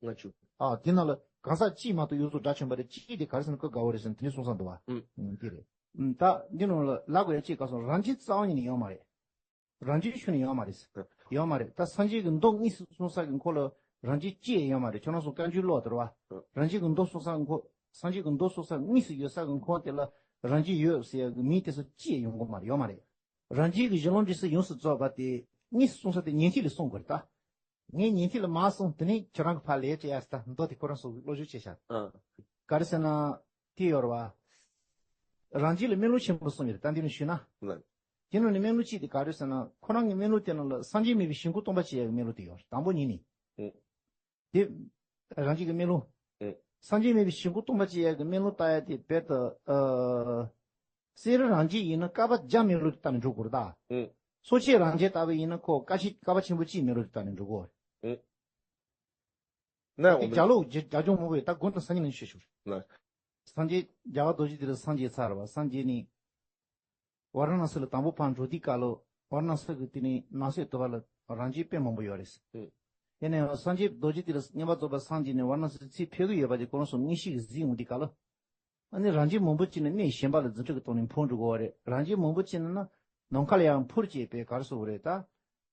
ལྔ་བཅུ། ཨ། དེ་ནང་ལ་གང་ཟག་གཅིག་མ་གཏོགས་ཡོངས་རྫོགས་དགྲ་བཅོམ་པ་རེད། གཅིག་དེ་ག་རེ་ཟེར་ན་ཀུན་དགའ་བོ་རེད་ཟེར་ནས་དེ་འདྲ་གསུང་ས་འདུག་བ། ཨུ། ཨུ། དེ་རེད། ཨུ། ད་འདི་ནང་ལ་ལབ་དགོས་ཡ་གཅིག་ག་སོང་རང་བཞིན་རྩ་བ་ཉིད་ནས་ཡོད་མ་རེད། རང་བཞིན་ཤུགས་ནས་ཡོད་མ་རེད། ཡོད་མ་རེད། ད་སངས་རྒྱས་ཀྱི་མདོ་དངོས་སུ་གསུང་ས་གི་འཁོར་ལ་རང་བཞིན་ཅི་ཡང་ཡོད་མ་རེད། ཁྱོད་རང་ཚོ་བཀའ་འགྱུར་ཀློག་དེ་རེད་བ། རང་བཞིན་གྱི་མདོ་གསུང་ས་གི་འཁོར། སངས་རྒྱས་ཀྱི་མདོ་གསུང་ས་དངོས་སུ་ཡོད་ས་གི་འཁོར་དེ་ལ་རང་བཞིན་ཡོད་ཟེར་ཡ་གི་མིང་དེ་ཚོ་ཅི་ཡང་ཡོང་གི་མ་རེད། ཡོད་མ་རེད། རང་རྒྱུད་ཀྱི་གཞི་ལམ་འབྲས་གསུམ་ཡོངས་སུ་རྫོགས་པ་དེ་དངོས་སུ་གསུང་ས་དེ་ཉན་ཐོས་ལ་གསུང་དགོས་རེད་ད། ངས་ཉན་ཐོས་ལ་མར་གསུངས། དེ་ནས་ཁྱེད་རང་གི་ཕར་ལས་བྱེད་ཡ་ཟེར་ད་མདོ་དེ་ཁོ་རང་ཚོ་བློ་ཞུགས་བྱས་ཤག་ཨ། ག་རེ་ཟེར་ན། དེ་ཡོད་རེད་བ། རང་རྒྱུད་ལ་སྨོན་ལམ་ཆེན་པོ་གསུངས་ཡོད་རེད་ད་འདི་ནས་ཞུས་ན། ལགས། དེ་ནང་ནས་སྨོན་ལམ་གཅིག་དེ་ག་རེ་ཟེར་ན་ཁོ་རང་གི་སྨོན་ལམ་དེ་ནང་ལ་སངས་རྒྱས་མེད་པའི་ཞིང་ཁམས་སྟོང་པ་སྐྱེ་ཡ་གི་སྨོན་ལམ་དེ་ཡོད་རེད་དང་པོ་ཉིད་ནས། ཨུ། དེ། རང་རྒྱུད་ཀྱི་སྨོན་ལམ། ཨེ། སངས་རྒྱས་མེད་པའི་ཞིང་ཁམས་སྟོང་པ་སྐྱེ་ཡག་གི་སྨོན་ལམ་བཏབ་ཡག་དེ་དཔེར་དུ། ཨ། གསེར་རི་རང་རྒྱུད་ཡིན་ན་བསྐལ་པ་བརྒྱ་སྨོན་ལམ་དེ་བཏབ་ནས་འགྲོ་དགོས་རེད་ད། ཨེ། སོ་སྐྱེ་རང་རྒྱུད་ལྟ་བུ་ཡིན་ན་ཁོ་བསྐལ་ཆེ་བསྐལ་པ་ཆེན་པོ་གཅིག་སྨོན་ལམ་དེ་བཏབ་ནས་འགྲོ་དགོས། ཨེ། ན་འོ་དེ་རྒྱ་ལོ་རྒྱ་རྒྱ་སྐྱོང་མང་པོ་ཡོད་ད་དགོངས་དག་སངས་རྒྱས་ནས་ཤོད་ཤོད། ན། སངས་རྒྱས་རྒྱལ་བ་རྡོ་རྗེ་གདན་ལ་སངས་རྒྱས་ཚར་བ་སངས་རྒྱས་ནས། ཝཱ་ར་ཎ་སི་ལ་དང་པོ་ཕར་འགྲོ་དུས་སྐབས་ལ་ཝཱ་ར་ཎ་སི་གི་དེ་ནས་ནང་གསེས་དུ་བ་ལ་རང་རྒྱུད་དཔེ་མང་པོ་ཡོད་རེད། ཨེ། ཡིན་ནའང་སངས་རྒྱས་རྡོ་རྗེ་གདན་ལ་མངོན་པར་རྫོགས་པར་སངས་རྒྱས་ནས་ཝཱ་ར་ཎ་སི་ཚུར་ཕེབས་ཀྱི་ཡོད་པ་དེ་ཁོ་རང་ཚོ་མངོན་ཤེས་ཀྱིས་གཟིགས་ཡོང་དུས་སྐབས་ལ། ཨ་ནི་རང་རྒྱུད་མང་པོ་ཅིག་ནི་གནས་གཞན་པ་ལ་རྫུ་འཕྲུལ་གྱི་ཐོག་ནས་འཕུར་འགྲོ་དགོས་པ་རེད། རང་རྒྱུད་མང་པོ་ཅིག་ནི་ནམ་མཁའ་ལ་ཡང་འཕུར་ཅེས་པའི་ག་རེ་ཟེར་དགོས་རེད་ད།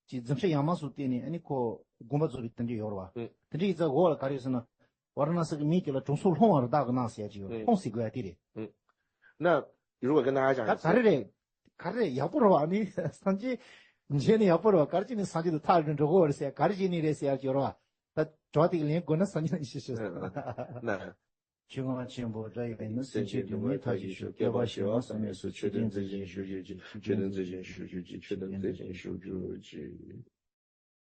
ཅིག་རྫུ་འཕྲུལ་ཡང་མ་སུ་བསྟན་ནས་ཨ་ནི་ཁོ་དགོངས་པ་རྫོགས་པའི་དོན་དེ་ཡོད་རེད་བ། ཨེ། དེ་འདྲའི་ཡིག་ཚགས་གོ་བ་ལ་ག་རེ་ཟེར་ན། ཝཱ་ར་ཎ་སི་གི་མིང་དེ་ལ་དྲང་སྲོང་ལྷུང་བ་རི་དྭགས་ཀྱི་ནགས་ཟེར་ཡ་ཅིག་ཡོད་རེད། ཨེ། ལྷུང་ཟེར་དགོས་ཡ་དེ་རེད། ཨེ། ན། ཡུ་རོ་ག་ན་ཧ་ཅང་ད་ག་རེ་རེད། ག་རེ་རེད་ཡག་པོ་རེད་བ། ཨ་ནི་སངས་རྒྱས་མཇལ་ནི་ཡག་པོ་རེད་བ། ག་རེ་བྱས་ནས་སངས་རྒྱས་དང་ཐག་རིང་འགྲོ་དགོས་པ་རེད་ཟེར་ཡ་ག་རེ་བྱས་ནས་རེད་ཟེར་ཡ་ཅིག་ཡོད་རེད་བ། ད་དྲི་བ་དེ་གི་ལན་དགོས་ན་སངས་རྒྱས་ནས་ཤེས་ཤོག་ན། ཆོས་གང་ཆེན་པོ་འདྲ་ཡོད་ན། སེམས་ཅན་སྡུག་བསྔལ་ཐར་བར་ཤོག་སྐྱོབ་པར་ཤོག་བསམ་ཡས་སུ་ཆོས་དོན་མཛད་ཅིང་བཞུགས་གྱུར་ཅིག་ཆོས་དོན་མཛད་ཅིང་བཞུགས་གྱུར་ཅིག་ཆོས་དོན་མཛད་ཅིང་བཞུགས་གྱུར་ཅིག